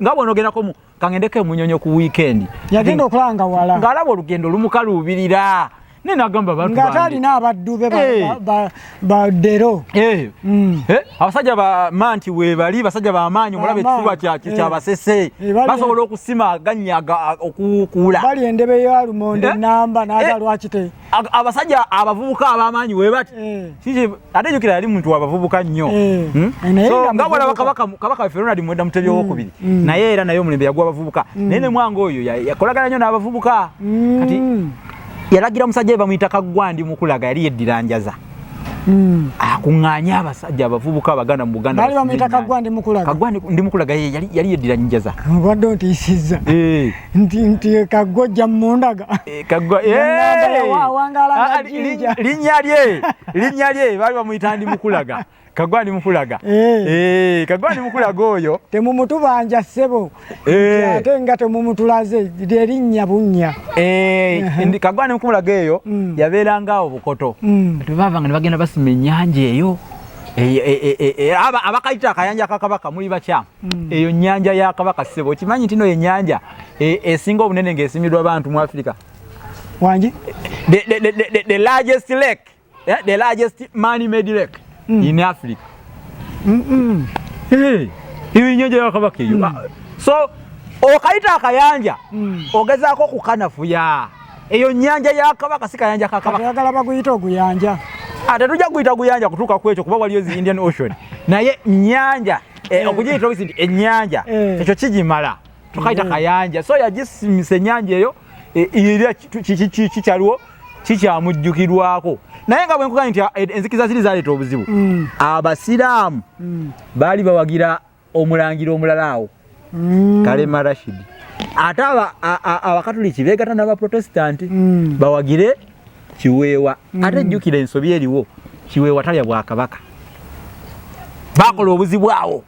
Speaker 2: nga bw'onoogendako mu kangendeko e Munyonyo ku weekend.
Speaker 1: Yagenda okulaba nga wala.
Speaker 2: Ng'alaba olugendo lumukaluubirira. Naye n'agamba abantu
Speaker 1: bange. Ng'ate alina abaddu be ba ddero.
Speaker 2: Abasajja ba manti weebali, basajja b'amaanyi, omulaba ekifuba kya Basese. Basobola okusima agannya okuwukuula.
Speaker 1: Bali endebe ya lumonde namba n'aga lwaki te.
Speaker 2: Abasajja abavubuka ab'amaanyi we bati. Ate jjukira yali muntu w'abavubuka nnyo. Nga bw'olaba Kabaka waffe Ronald Muwenda Mutebi owokubiri, naye era naye omulembe yaguwa abavubuka. Naye ne Mwanga oyo yakolagana nnyo n'abavubuka. Kati yalagira omusajja we bamuyita Kaggwandi Mukulaga, yali yeddira Njaza. Akuŋŋaanye abasajja abavubuka Abaganda mu Buganda.
Speaker 1: Baali bamuyita Kaggwandi Mukulaga.
Speaker 2: Kaggwandi Mukulaga yali yeddira Njaza.
Speaker 1: Obadde ontiisizza. Nti Kaggwa ojja mundaga.
Speaker 2: Kaggwa, linnya lye baali bamuyita Ndi Mukulaga. Kaggwa Ndi Mukulaga. Kaggwa Ndi Mukulaga oyo.
Speaker 1: Temumutubanja ssebo. Ate nga temumutulaze erinnya bunnya.
Speaker 2: Kaggwa Ndi Mukulaga eyo yabeeranga awo Bukoto. Tebaavanga ne bagenda basima ennyanja eyo. Abakayita akayanja ka Kabaka muli bakyamu. Eyo nnyanja ya Kabaka ssebo. Okimanyi nti no ennyanja esinga obunene ng'esimiddwa abantu mu Afrika.
Speaker 1: Wangi?
Speaker 2: The largest lake. The largest man-made lake in Africa. Eyo ennyanja ya Kabaka eyo. So okayita akayanja ogezaako okukanafuya. Eyo nnyanja ya Kabaka, si kayanja ka Kabaka.
Speaker 1: Oyagala baguyita oguyanja?
Speaker 2: Tetujja kuguyita guyanja kutuuka ku ekyo kuba waliyo zi Indian Ocean. Naye nnyanja okugiyita obisi nti ennyanja ekyo kigimala. Tukayita kayanja. So yagisimisa ennyanja eyo era kikyaliwo kikyamujjukirwako. Naye nga bwe nkugambye nti enzikiza ziri zaleeta obuzibu. Abasiraamu baali bawagira omulangira omulala awo, Kalema Rashid. Ate Abakatuliki beegatta n'Abaprotestanti bawagire Kiweewa. Ate jjukira ensobi eriwo, Kiweewa talya bwakabaka. Baakola obuzibu awo.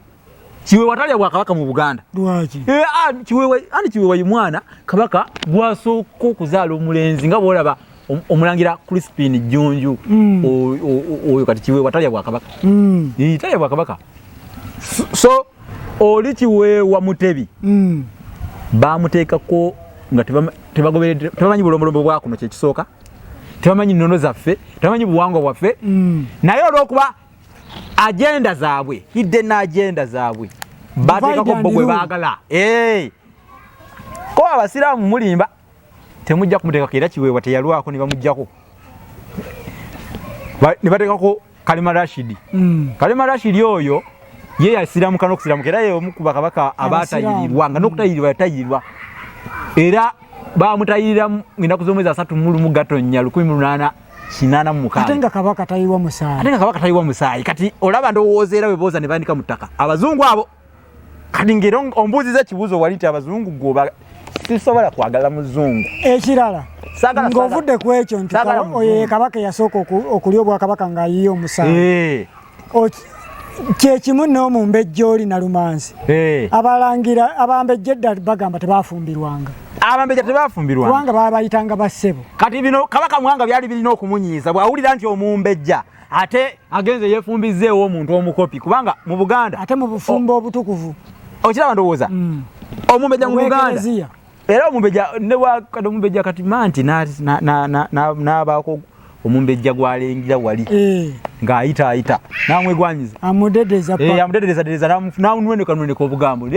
Speaker 2: Kiweewa talya bwakabaka mu Buganda.
Speaker 1: Lwaki?
Speaker 2: Kiweewa ye mwana Kabaka gw'asooka okuzaala omulenzi, nga bw'olaba omulangira Crispin Jjunju oyo kati Kiweewa talya bwakabaka. Talya bwakabaka. So oli Kiweewa Mutebi bamuteekako nga tebagoberedde, tebamanyi bulombolombo bwa kuno kyekisooka, tebamanyi nnono zaffe, tebamanyi buwangwa bwaffe. Naye olw'okuba agenda zaabwe, hidden agenda zaabwe, bateekako bo gwe baagala. Ko Abasiraamu mulimba, temujja kumuteekako. Era Kiweewa teyalwako ne bamuggyako, ne bateekako Kalema Rashid. Kalema Rashid oyo ye yasiramuka n'okusiramuka, era ye omu ku bakabaka abaatayirirwa, nga n'okutayirirwa yatayirirwa, era bamutayirira ennaku z'omwezi 31 Gatonnya 1886.
Speaker 1: Ate nga Kabaka tayiwa musaayi.
Speaker 2: Ate nga Kabaka tayiwa musaayi. Kati olaba ndowooza era bwe booza ne bandika mu ttaka abazungu abo. Kati ngero ombuuziza ekibuuzo wali nti abazungu gwoba sisobola kwagala muzungu.
Speaker 1: Ekirala ng'ovudde ku ekyo nti oyo ye Kabaka eyasooka okulya obwakabaka ng'ayiye omusaayi. Kyekimu n'omumbejja oli Nalumansi. Abalangira abambejja edda bagamba tebafumbirwanga.
Speaker 2: Abambejja tebafumbirwanga
Speaker 1: kubanga babayitanga bassebo.
Speaker 2: Kati bino Kabaka Mwanga byali birina okumunyiiza bw'awulira nti omumbejja ate agenze yeefumbizzeewo omuntu omukopi, kubanga mu Buganda
Speaker 1: ate mu bufumbo obutukuvu
Speaker 2: okiraba ndowooza omumbejja mu Buganda era omumbejja ne omumbejja kati manti n'abaako omumbejja gw'alengira wali ng'ayita ayita n'amwegwanyiza
Speaker 1: amudedereza
Speaker 2: n'amunwenekanweneka obugambo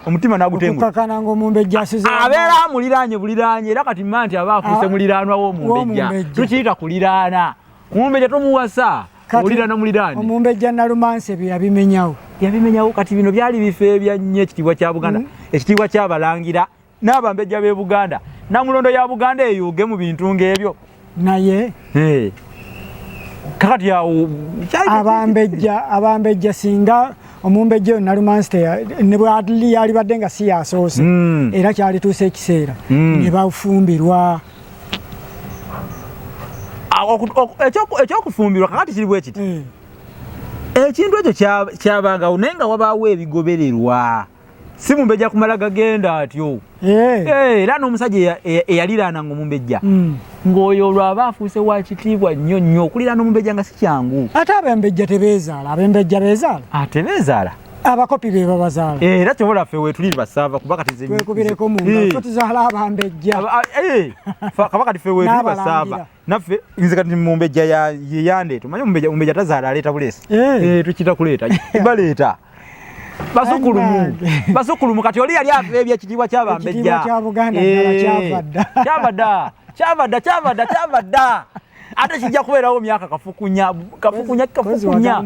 Speaker 2: omutima n'agutengula
Speaker 1: okukakana ng'omumbejja asuze
Speaker 2: abeera amuliraanye buliraanye era kati manti aba afuuse muliraanwa w'omumbejja tukiyita kuliraana. Omumbejja tomuwasa oliraana muliraane.
Speaker 1: Omumbejja Nalumansi ebyo yabimenyawo.
Speaker 2: Yabimenyawo. Kati bino byali bifo ebya nnyo ekitiibwa kya Buganda, ekitiibwa ky'abalangira n'abambejja b'e Buganda. Namulondo ya Buganda eyuuge mu bintu ng'ebyo.
Speaker 1: Naye
Speaker 2: kakati awo
Speaker 1: abambejja singa omumbejja oyo Nalumansi ne bwali yalibadde nga si yasoose era kyalituusa ekiseera ne bafumbirwa.
Speaker 2: Ekyokufumbirwa kakati kiri bwe kiti, ekintu ekyo kyabangawo naye nga wabaawo ebigobererwa, si mumbejja kumala gagenda atyo. Era n'omusajja eyaliraananga omumbejja ng'oyo olwo aba afuuse wa kitiibwa nnyo nnyo. Okuliraana omumbejja nga si kyangu.
Speaker 1: Ate abembejja tebeezaala. Abembejja beezaala?
Speaker 2: Tebeezaala.
Speaker 1: Abakopi be babazaala.
Speaker 2: Era kyobola ffe weetuli basaava kuba kati
Speaker 1: twekubireko mu ngalo tuzaala abambejja.
Speaker 2: Kaba kati ffe weetuli basaava naffe nze kati mumbejja yeyandeeta. Omanyi omumbejja tazaala, aleeta buleesi. Tukiyita kuleeta, baleeta basukulumu basukulumu. Kati oli yali afeebya ekitiibwa ky'abambejja
Speaker 1: kya Buganda ddala kyava dda.
Speaker 2: Kyava dda, kyava dda, kyava dda, kyava dda. Ate kijja kubeerawo myaka kafukunya kafukunya kafukunya.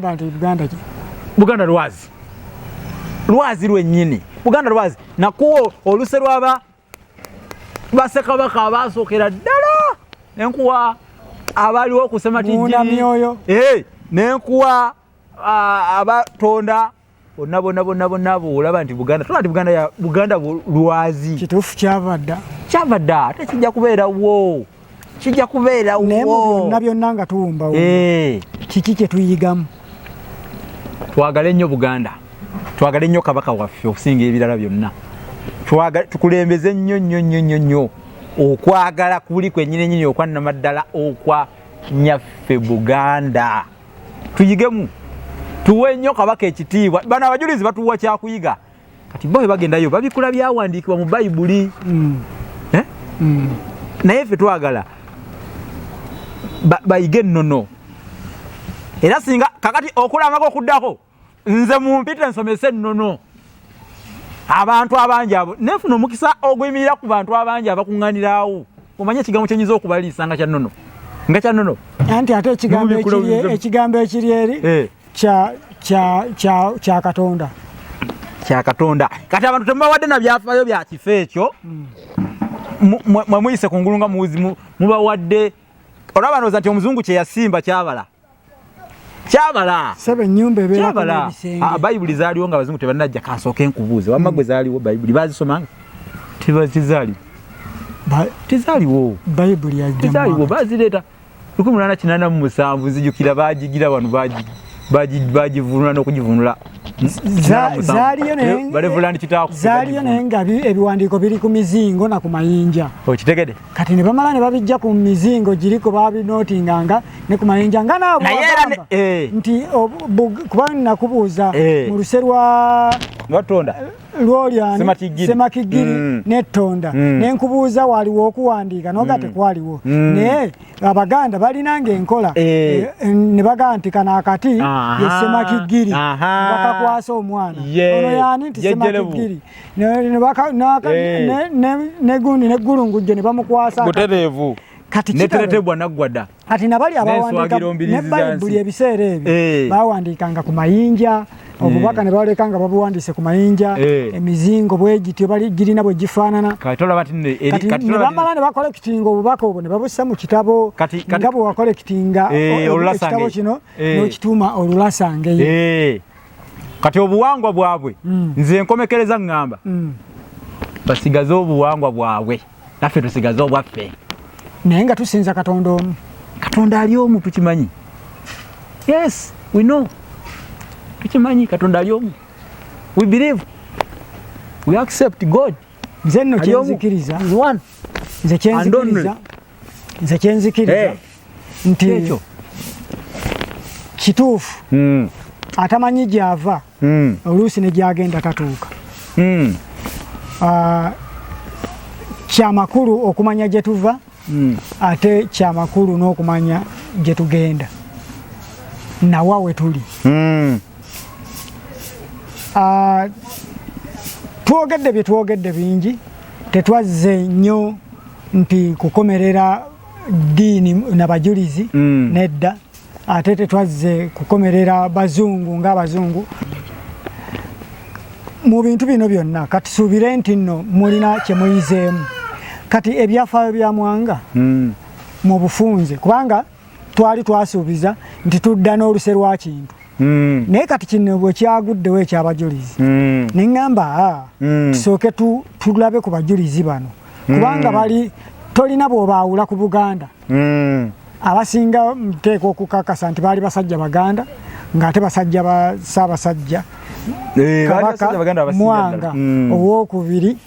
Speaker 2: Buganda lwazi, lwazi lwennyini. Buganda lwazi nakuwa oluse lwaba bassekabaka abasookera ddala, nenkuwa abaliwo ku Ssematijjiri, nenkuwa abatonda bonna bonna bonna bonna. Bwolaba nti Buganda, tola nti Buganda ya Buganda lwazi.
Speaker 1: Kituufu, kyava dda.
Speaker 2: Kyava dda, ate kijja kubeerawo, kijja kubeerawo.
Speaker 1: Naye mu byonna byonna nga tuwumbawumba, kiki kye tuyigamu?
Speaker 2: Twagale nnyo Buganda, twagale nnyo Kabaka waffe okusinga ebirala byonna. Tukulembeze nnyo nnyo nnyo nnyo nnyo okwagala kuli kwennyini nnyini okwannamaddala okwa nyaffe Buganda. Tuyigemu, tuwe nnyo Kabaka ekitiibwa. Bano abajulizi batuwa kyakuyiga. Kati bo bagendayo babikula byawandiikibwa mu Bayibuli, naye ffe twagala bayige ennono. Era singa kakati okulamako okuddako nze mumpite nsomese ennono abantu abangi abo, nenfuna omukisa oguyimirira ku bantu abangi abakuŋŋanirawo, omanye ekigambo kyenyinza okubaliisa nga kyannono, nga kyannono.
Speaker 1: Anti ate ekigambo ekiri eri kya Katonda.
Speaker 2: Kya Katonda. Kati abantu temubawadde na byafaayo bya kifo ekyo, mwe muyise ku ngulu nga muwuzi mubawadde. Olaba ndowooza nti omuzungu kye yasimba kyabala, kyabala.
Speaker 1: Sebe ennyumba ebeerako n'ebisenge.
Speaker 2: Bayibuli zaaliwo nga abazungu tebannajja. Kansooke nkubuuze, wamma gwe zaaliwo Bayibuli bazisomanga? Tebazizaaliwo, tezaaliwo.
Speaker 1: Bayibuli yajja
Speaker 2: Tezaaliwo, bazireeta 1887. Nzijukira bagigira wano, bagivunula n'okugivunula.
Speaker 1: Zaaliyo naye nga ebiwandiiko biri ku mizingo na ku mayinja.
Speaker 2: Okitegede?
Speaker 1: Kati ne bamala ne babijja ku mizingo giriko, babinootinganga ne ku mayinja nga naabo bagamba nti kuba nakubuuza mu luse lwa
Speaker 2: lwatonda
Speaker 1: lwolyani Ssemakigiri nettonda, nenkubuuza waliwo okuwandiika noga tekwaliwo, naye Abaganda balinanga enkola ne bagamba nti kano akati ye Ssemakigiri, bakakwasa omwana ono yani nti Ssemakigiri, negundi neggulungujjo ne bamukwasa
Speaker 2: butereevu.
Speaker 1: Kati
Speaker 2: neteretebwa naggwada.
Speaker 1: Kati nabali abawandiika ne Bayibuli ebiseera ebyo bawandiikanga ku mayinja obubaka, ne baleka nga babuwandiise ku mayinja, emizingo bwegityo girina bwe gifaanana. Kati ne bamala ne bacollectinga obubaka obwo ne babussa mu kitabo, nga bwe wacollectinga ekitabo kino n'okituuma Olulasangeye.
Speaker 2: Kati obuwangwa bwabwe, nze nkomekereza ŋŋamba basigaze obuwangwa bwabwe, naffe tusigaze obwaffe.
Speaker 1: Naye nga tusinza Katonda omu.
Speaker 2: Katonda ali omu, tukimanyi. Yes, we know. Tukimanyi Katonda ali omu. We believe, we accept God.
Speaker 1: Nze nno kyenzikiriza, nze kyenzikiriza, nze kyenzikiriza nti ekyo kituufu. Atamanyi gy'ava oluusi ne gy'agenda tatuuka. Kyamakulu okumanya gye tuva, ate kyamakulu n'okumanya gye tugenda nawa we tuli. Twogedde bye twogedde bingi, tetwazze nnyo nti kukomerera ddiini na bajulizi, nedda, ate tetwazze kukomerera bazungu ng'abazungu mu bintu bino byonna. Kati suubire nti nno mulina kye muyizeemu. Kati ebyafaayo bya Mwanga mu bufunze, kubanga twali twasuubiza nti tudda n'oluse lwa Kintu, naye kati kino bwe kyaguddewo ekyabajulizi, neŋŋamba tusooke tulabe ku bajulizi bano, kubanga bali tolina bw'obaawula ku Buganda. Abasinga nteeka okukakasa nti baali basajja Baganda, ng'ate basajja ba Ssaabasajja
Speaker 2: Kabaka
Speaker 1: Mwanga Owokubiri.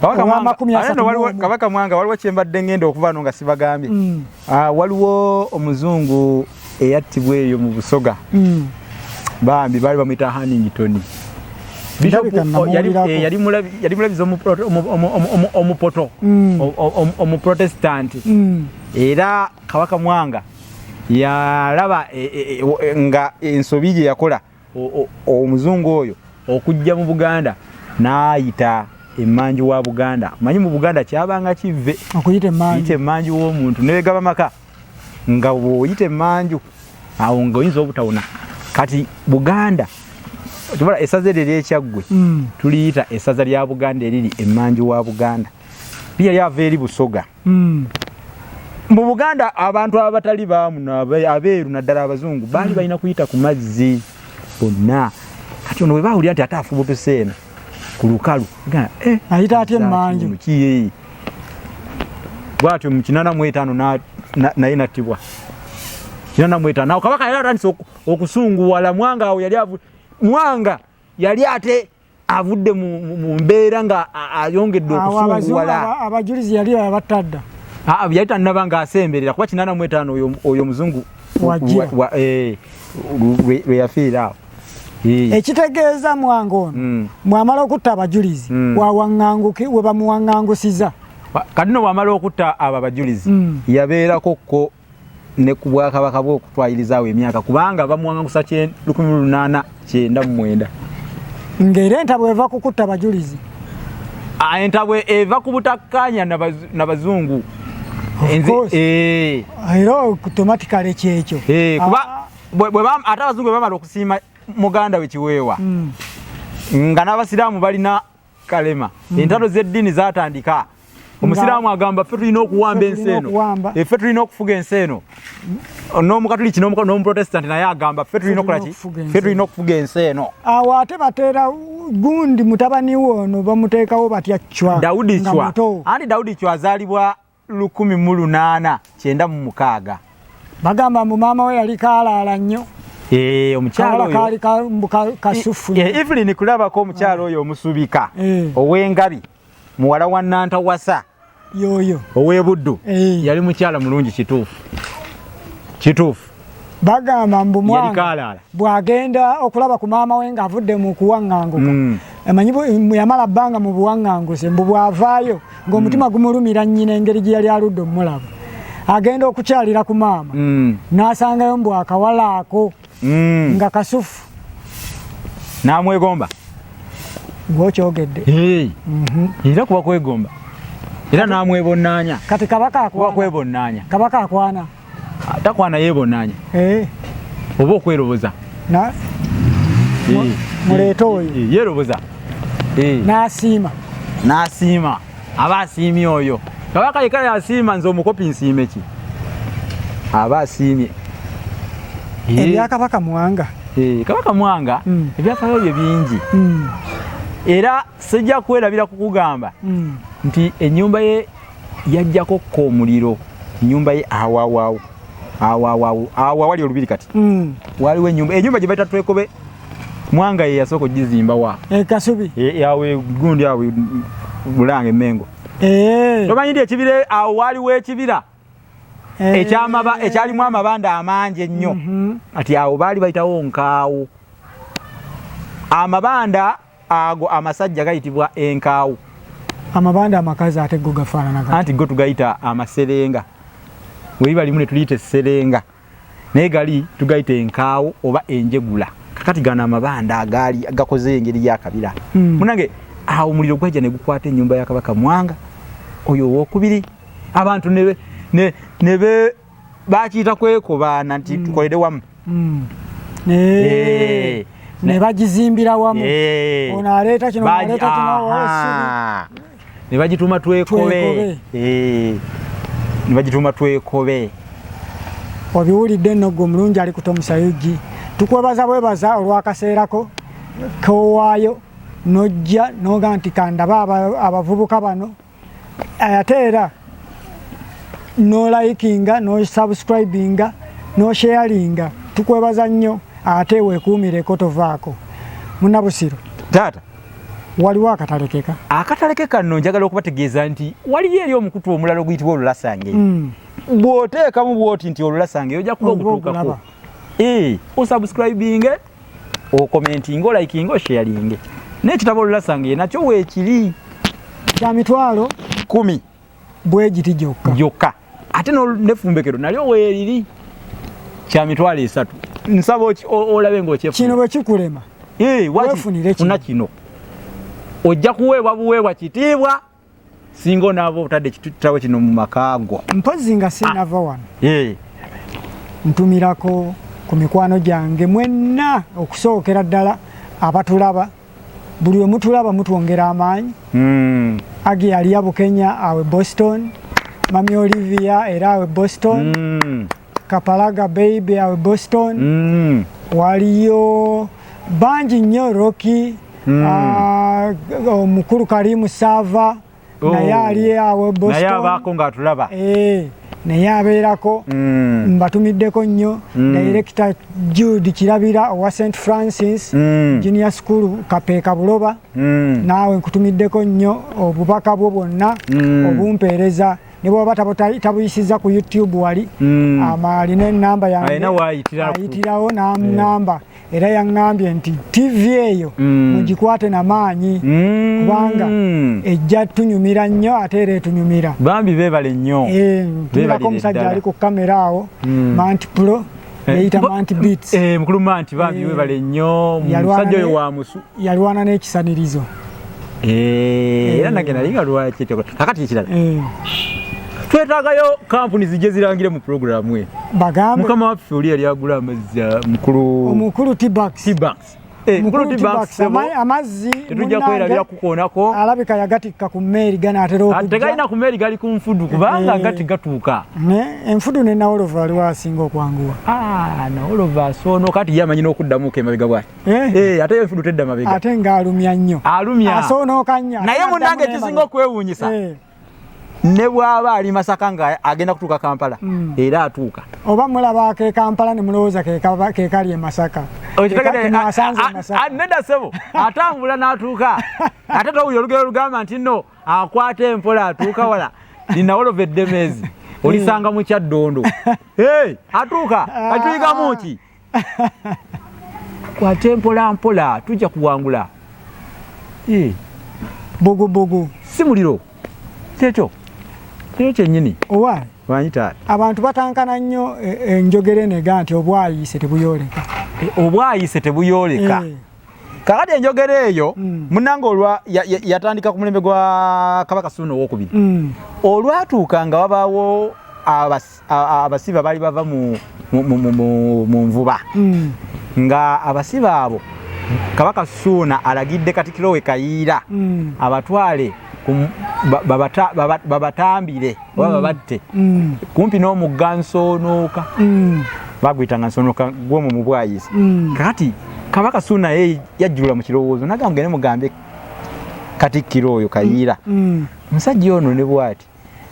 Speaker 2: Kabaka Mwanga, waliwo kyembadde ngenda okuva no nga sibagambye. Waliwo omuzungu eyattibwa eyo mu Busoga, bambi baali bamuyita Hannington. Yali mulabizi omupoto, omuprotestanti, era Kabaka Mwanga yalaba nga ensobi gye yakola omuzungu oyo okujja mu Buganda n'ayita emmanju wa Buganda. Manyi mu Buganda kyabanga kive
Speaker 1: okuyita
Speaker 2: emmanju w'omuntu newegaba maka, nga bw'oyita emmanju awo nga oyinza obutawona. Kati Buganda tubala essaza eryo eryekyaggwe, tuliyita essaza lya Buganda eriri emmanju wa Buganda, liya lyava eri Busoga. Mu Buganda abantu abatali bamuno, abeeru naddala abazungu, baali balina kuyita ku mazzi bonna. Kati ono bwe bawulira nti ate afubutuse eno ku lukalu,
Speaker 1: eh, ayita atya emmanju?
Speaker 2: Bwatyo mu 85 naye nattibwa 85. Awo Kabaka yali atandise okusunguwala. Mwanga awo yali Mwanga yali ate avudde mu mbeera nga ayongedde okusunguwala.
Speaker 1: Abajulizi yali abattadda?
Speaker 2: Yali tannaba, ng'asemberera, kuba 85 oyo omuzungu
Speaker 1: eh,
Speaker 2: lwe yafiira awo.
Speaker 1: Ekitegeeza Mwanga ono mwamala okutta abajulizi, wawaŋŋanguki we bamuwaŋŋangusiza.
Speaker 2: Kati no bwamala okutta abo abajulizi, yabeerako ko ne ku bwakabaka bwe okutwalirizaawo emyaka, kubanga bamuwaŋŋangusa 1899.
Speaker 1: Ng'era entabwe eva ku kutta abajulizi?
Speaker 2: Entabwe eva ku butakkaanya n'abazungu.
Speaker 1: Eh. Era automatically kyekyo.
Speaker 2: Eh, kuba ate abazungu bwe bamala okusiima muganda we Kiweewa, nga n'abasiraamu balina Kalema, entalo z'eddiini zatandika. Omusiraamu agamba, "Ffe tulina okuwamba ensi eno, ffe tulina okufuga ensi eno." N'omukatuliki n'omuprotestanti naye agamba, "Ffe tulina okukola ki? Ffe tulina okufuga ensi eno."
Speaker 1: Awo ate bateera gundi mutabani we ono, bamuteekawo batya? Chwa?
Speaker 2: Daudi Chwa. Anti Daudi Chwa azaalibwa 1896.
Speaker 1: Bagamba mbu maama we yali kaalaala nnyo.
Speaker 2: Eh, omukyalo
Speaker 1: oyo kaali kasufu.
Speaker 2: Evelyn, kulabako omukyalo oyo omusubika ow'engabi, muwala wa Nantawasa.
Speaker 1: Yoyo.
Speaker 2: Ow'ebuddu. Yali mukyala mulungi, kituufu, kituufu.
Speaker 1: Bagamba mbu Mwanga bw'agenda okulaba ku maama we ng'avudde mu kuwaŋŋanguka, emanyi yamala bbanga mu buwaŋŋanguse, mbu bw'avaayo ng'omutima gumulumira nnyina engeri gye yali aludde omulaba. Agenda okukyalira ku maama, n'asangayo mbu akawala ako nga kasufu.
Speaker 2: N'amwegomba.
Speaker 1: Gwokyogedde.
Speaker 2: Era kuba kwegomba, era n'amwebonaanya.
Speaker 1: Kati kabaka
Speaker 2: kuba kwebonaanya.
Speaker 1: Kabaka akwana?
Speaker 2: Takwana, yeebonaanya oba okweroboza.
Speaker 1: Muleete oyo.
Speaker 2: Yeeroboza.
Speaker 1: N'asiima.
Speaker 2: N'asiima, aba asiimye oyo kabaka yekka yasiima. Nze omukopi nsiime ki? Aba asiimye.
Speaker 1: Ebyakabaka Mwanga.
Speaker 2: Kabaka Mwanga, ebyafaayo bye bingi, era sijja kwerabira kukugamba nti ennyumba ye yajjako ko omuliro, ennyumba ye awawaawo. Awo awo awo awo awali olubiri kati waliwo ennyumba, ennyumba gye bayita Twekobe. Mwanga ye yasooka okugizimba wa?
Speaker 1: E Kasubi.
Speaker 2: Awo gundi awo Bulange Mengo. Tomanyi nti ekibira awo waliwo ekibira ekyalimu amabanda amangi ennyo? Ati awo baali bayitawo nkaawo. Amabanda ago amasajja gayitibwa enkaawo.
Speaker 1: Amabanda amakazi ate go gafaanana gati?
Speaker 2: Anti go tugayita amaserenga. Weriba limu ne tuliyita esserenga, naye gali tugayita enkaawo oba enjegula. Kakati gano amabanda agaali gakoze engeri y'akabira. Munange, awo omuliro gwajja ne gukwata ennyumba ya Kabaka Mwanga oyo owokubiri. Abantu ne bakiyita kwekobaana nti tukolere wamu.
Speaker 1: Ne bagizimbira wamu. Ono aleeta kino, aleeta kino.
Speaker 2: Ne bagituuma Twekobe. Ne bagituuma Twekobe.
Speaker 1: Obiwulidde nno gwe omulungi ali kutomusayugi. Tukwebaza bwebaza olwakaseerako kowaayo nojja noga nti kandaba abavubuka bano. Ate era nolikinga, nosubscribinga, nosharinga, tukwebaza nnyo. Ate weekuumireko, tovaako Munnabusiro.
Speaker 2: Taata.
Speaker 1: Waliwo akatalekeka.
Speaker 2: Akatalekeka nno njagala okubategeeza nti waliyo eri omukutu omulala oguyitibwa Olulasange. Bw'oteekamu bw'oti nti Olulasange, ojja kuba ogutuukako, osubscribinge, okomentinge, olikinge, osharinge. N'ekitabo Olulasange nakyo weekiri.
Speaker 1: Kya mitwalo
Speaker 2: 10
Speaker 1: bwegiti gyokka.
Speaker 2: Gyokka. Ate nefumbekero nalyo weeriri, kya 30,000. Nsaba olabe ng'okyefu
Speaker 1: Kino bwe kikulema, weefunire
Speaker 2: kino. Kino ojja kuweebwa buweebwa kitiibwa singa onaaba otadde ekitabo kino mu maka go.
Speaker 1: Mpozi nga sinava wano, ntumirako ku mikwano gyange mwenna, okusookera ddala abatulaba. Buli we mutulaba mutwongera amaanyi. Agi Aliya Bukenya awe Boston, Mami Olivia era awe Boston, Kapalaga Baby awe Boston. Waliyo bangi nnyo, Rocky, omukulu Karimu Sava.
Speaker 2: Oh.
Speaker 1: Naye ali awo Boston.
Speaker 2: Naye abaako ng'atulaba.
Speaker 1: Naye abeerako. Mbatumiddeko nnyo. Director Jude Kirabira owa St Francis Junior School Kapeeka Buloba, naawe nkutumiddeko nnyo. Obubaka bwo bwonna obumpeereza, ne bwaba tabuyisiza ku YouTube wali, alina enamba yange.
Speaker 2: Alina waayitira.
Speaker 1: Ayitirawo n'aŋŋamba, era yaŋŋambye nti TV eyo mugikwate namaanyi, kubanga ejja tunyumira nnyo, ate era etunyumira.
Speaker 2: Bambi beebale nnyo.
Speaker 1: Ntumirako omusajja ali ku kamera awo, Manti Pro, yeyita Manti Beats.
Speaker 2: Mukulu Manti, bambi webale nnyo. Musajja oyo wa musu.
Speaker 1: Yalwana n'ekisanirizo.
Speaker 2: Era nange nali nga lwaki kakati ekirala twetaagayo kampuni zijje zirangire mu puroguramu e.
Speaker 1: Bagambe.
Speaker 2: Mukama waffe oli yali agula amazzi, mukulu
Speaker 1: Omukulu T-Bucks.
Speaker 2: T-Banks. Mukulu T-Banks,
Speaker 1: amazzi
Speaker 2: tetujja kwerabira kukoonako.
Speaker 1: Alabika yagatikka ku mmeeri, ganaatera okujja.
Speaker 2: Tegalina ku mmeeri, gali ku nfudu, kubanga gati gatuuka.
Speaker 1: Enfudu ne nawolovu aliwo asinga okwanguwa?
Speaker 2: Nawolovu asoono kati ye amanyi n'okuddamuko emabega bwati. Ate enfudu tedda mabega.
Speaker 1: Ate ng'alumya nnyo.
Speaker 2: Alumya.
Speaker 1: Asoonooka nnyo.
Speaker 2: Naye munnange, ekisinga okwewuunyisa, ne bw'aba ali Masaka nga agenda kutuuka Kampala, era atuuka.
Speaker 1: Oba mulaba ke Kampala ne mulowooza ke kali e Masaka.
Speaker 2: Nedda ssebo, atambula n'atuuka. Ate towulira olugero lugamba nti nno akwata empola atuuka wala? Linawolova eddemeezi olisanga mu Kyaddondo. Atuuka. Atuyigamu ki? Kwate mpola mpola, tujja kuwangula.
Speaker 1: Bugubugu.
Speaker 2: Si muliro kyekyo, kyo kyennyini.
Speaker 1: Owa
Speaker 2: Wanyi taata.
Speaker 1: Abantu batankana nnyo enjogera eno ega nti obwayise tebuyooleka.
Speaker 2: Obwayise tebuyooleka. Kakati enjogera eyo, munange, olwa yatandika ku mulembe gwa Kabaka Suuna owokubiri. Olwatuuka nga wabaawo abasibe abaali bava mu nvuba, nga abasibe abo Kabaka Suuna alagidde katikiro we Kayiira abatwale babatambire oba babatte kumpi n'omugga Nsoonooka. Baguyitanga Nsoonooka gwomwo mu Bwayise. Kakati Kabaka Suuna ye yajjulula mu kirowoozo nagamba, mugende mugambe katikkiro oyo Kayiira, musajja ono ne bwati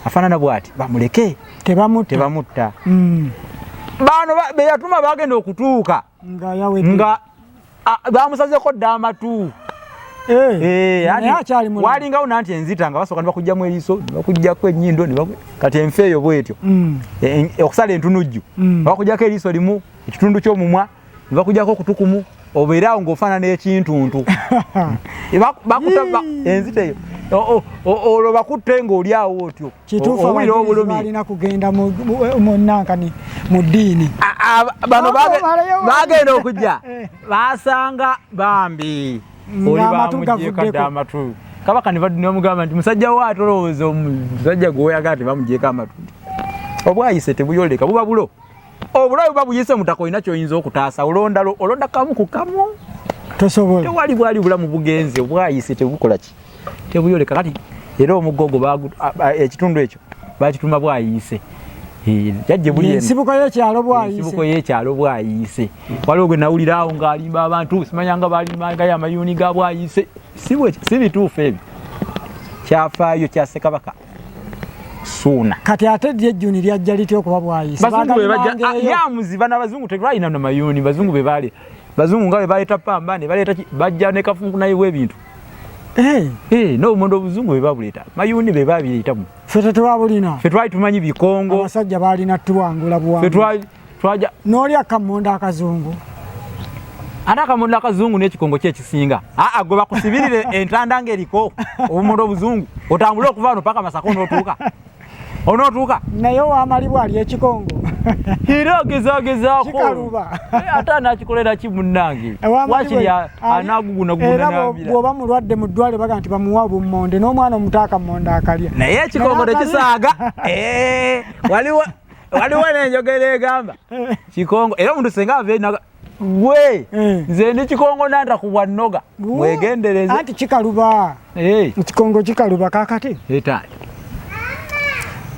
Speaker 2: afaanana bwati, bamuleke.
Speaker 1: Tebamutta.
Speaker 2: Tebamutta. Bano beyatuma bagenda okutuuka nga bamusazeko dda amatu. Walingawo nanti enzita nga basooka nebakugjamu eriiso, nebakuggyako ennyindo, kati enfa eyo bwetyo okusala entunujju, bakuggyako eriiso limu, ekitundu ky'omumwa, nebakuggyako okutukumu, obeera awo ng'ofaanana ekintuntu. Bakuta enzita eyo olwo bakutte ng'oli awo otyo.
Speaker 1: Kituufu balina kugenda mu nankani mu ddiini.
Speaker 2: Bano bagenda okujja basanga bambi oli bamugyeko amatu. Kabaka ne bamugamba nti musajja wo atolowooza omusajja gweoyagala tebamugyeko amatu. Obwayise tebuyoleka, buba bulo. Obulabe buba buyise mutaka, olina ky'oyinza okutaasa, olonda kamu ku kamu.
Speaker 1: Tosobola.
Speaker 2: Tewali bwali bulamu bugenze, obwayise tebukola ki? Tebuyoleka. Kati era omuggo ekitundu ekyo bakituma bwayise. Jajje buli
Speaker 1: ensibuko y'ekyalo bwayise.
Speaker 2: Ensibuko y'ekyalo bwayise. Waliwo gwe nawulira awo ng'alimba abantu, simanya nga balimbangayo amayuuni ga bwayise. Si bituufu ebyo. Kyafaayo kya Ssekabaka Ssuuna.
Speaker 1: Kati ate ddi ejjuni lyajja litya okuba bwayise?
Speaker 2: Bazungu be bajja, yamuzi bano abazungu tetwalina na mayuuni, bazungu be baali. Bazungu nga be baleeta pamba ne baleeta bajja ne kafunku naye bw'ebintu. N'obumondo obuzungu be babuleeta, mayuuni be babireetamu.
Speaker 1: Ffe tetwabulina.
Speaker 2: Ffe twali tumanyi bikongo.
Speaker 1: Abasajja baalina tuwangula buwangula.
Speaker 2: Ffe twaja
Speaker 1: n'oli akamondo akazungu.
Speaker 2: Ate akamondo akazungu n'ekikongo kye kisinga. Aa gwe bakusibirire entanda ng'eriko obumondo obuzungu otambule okuva wano paka Masaka onootuuka. Onootuuka.
Speaker 1: Naye owamalibwa ali ekikongo.
Speaker 2: Era agezagezaako.
Speaker 1: Kikaluba.
Speaker 2: Ate anaakikolera ki munnange? Wakiri anaagugunaguguna n'amira.
Speaker 1: Bw'oba mulwadde mu ddwaliro bagamba nti bamuwa obummonde n'omwana omuto akammonde akalya.
Speaker 2: Naye ekikongo tekisaaga. Waliwo n'enjogera egamba kikongo era omuntu senga ava gwe nze ndi kikongo nanta ku bwannoga mwegendereze.
Speaker 1: Anti kikaluba. Ekikongo kikaluba kaakati.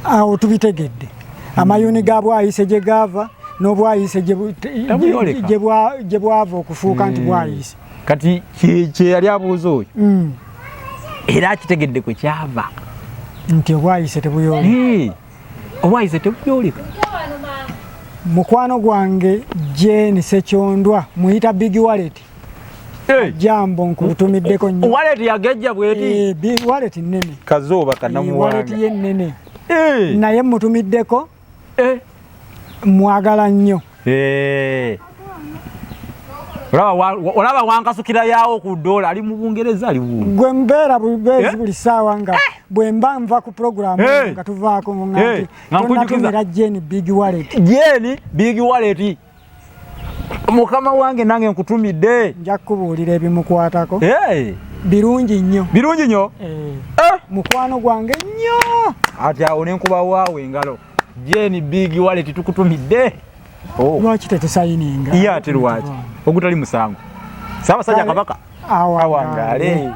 Speaker 1: Awo tubitegedde. Amayuuni ga bwayise gye gaava n'obwayise gye bwava okufuuka nti bwayise.
Speaker 2: Kati kye yali abuuza oyo era akitegedde kwe kyava
Speaker 1: nti obwayise tebuyoleka.
Speaker 2: Obwayise tebuyoleka.
Speaker 1: Mukwano gwange Jane Sekyondwa muyita Big Wallet. Jambo nkutumiddeko nnyo.
Speaker 2: Wallet yagejja bweti.
Speaker 1: Big Wallet nnene.
Speaker 2: Kazooba kanamuwanga.
Speaker 1: Wallet ye nnene. Naye mutumiddeko. Mwagala nnyo.
Speaker 2: Olaba wankasukira yaawo ku ddoola ali mu Bungereza ali
Speaker 1: bu. Gwe mbeera bubeezi buli ssaawa nga bwe mba nva ku pulogulaamu nga tuvaako nga nti tonatumira Jane Big Wallet.
Speaker 2: Jane Big Wallet. Mukama wange nange nkutumidde.
Speaker 1: Nja kukubuulira ebimukwatako. Birungi nnyo.
Speaker 2: Birungi nnyo?
Speaker 1: Mukwano gwange nnyo.
Speaker 2: Ati awo ne nkuba waawo engalo. Jane Big Wallet tukutumidde.
Speaker 1: Lwaki tetusayininga?
Speaker 2: Ye ate lwaki? Ogutali musango. Ssaabasajja Kabaka awangaale.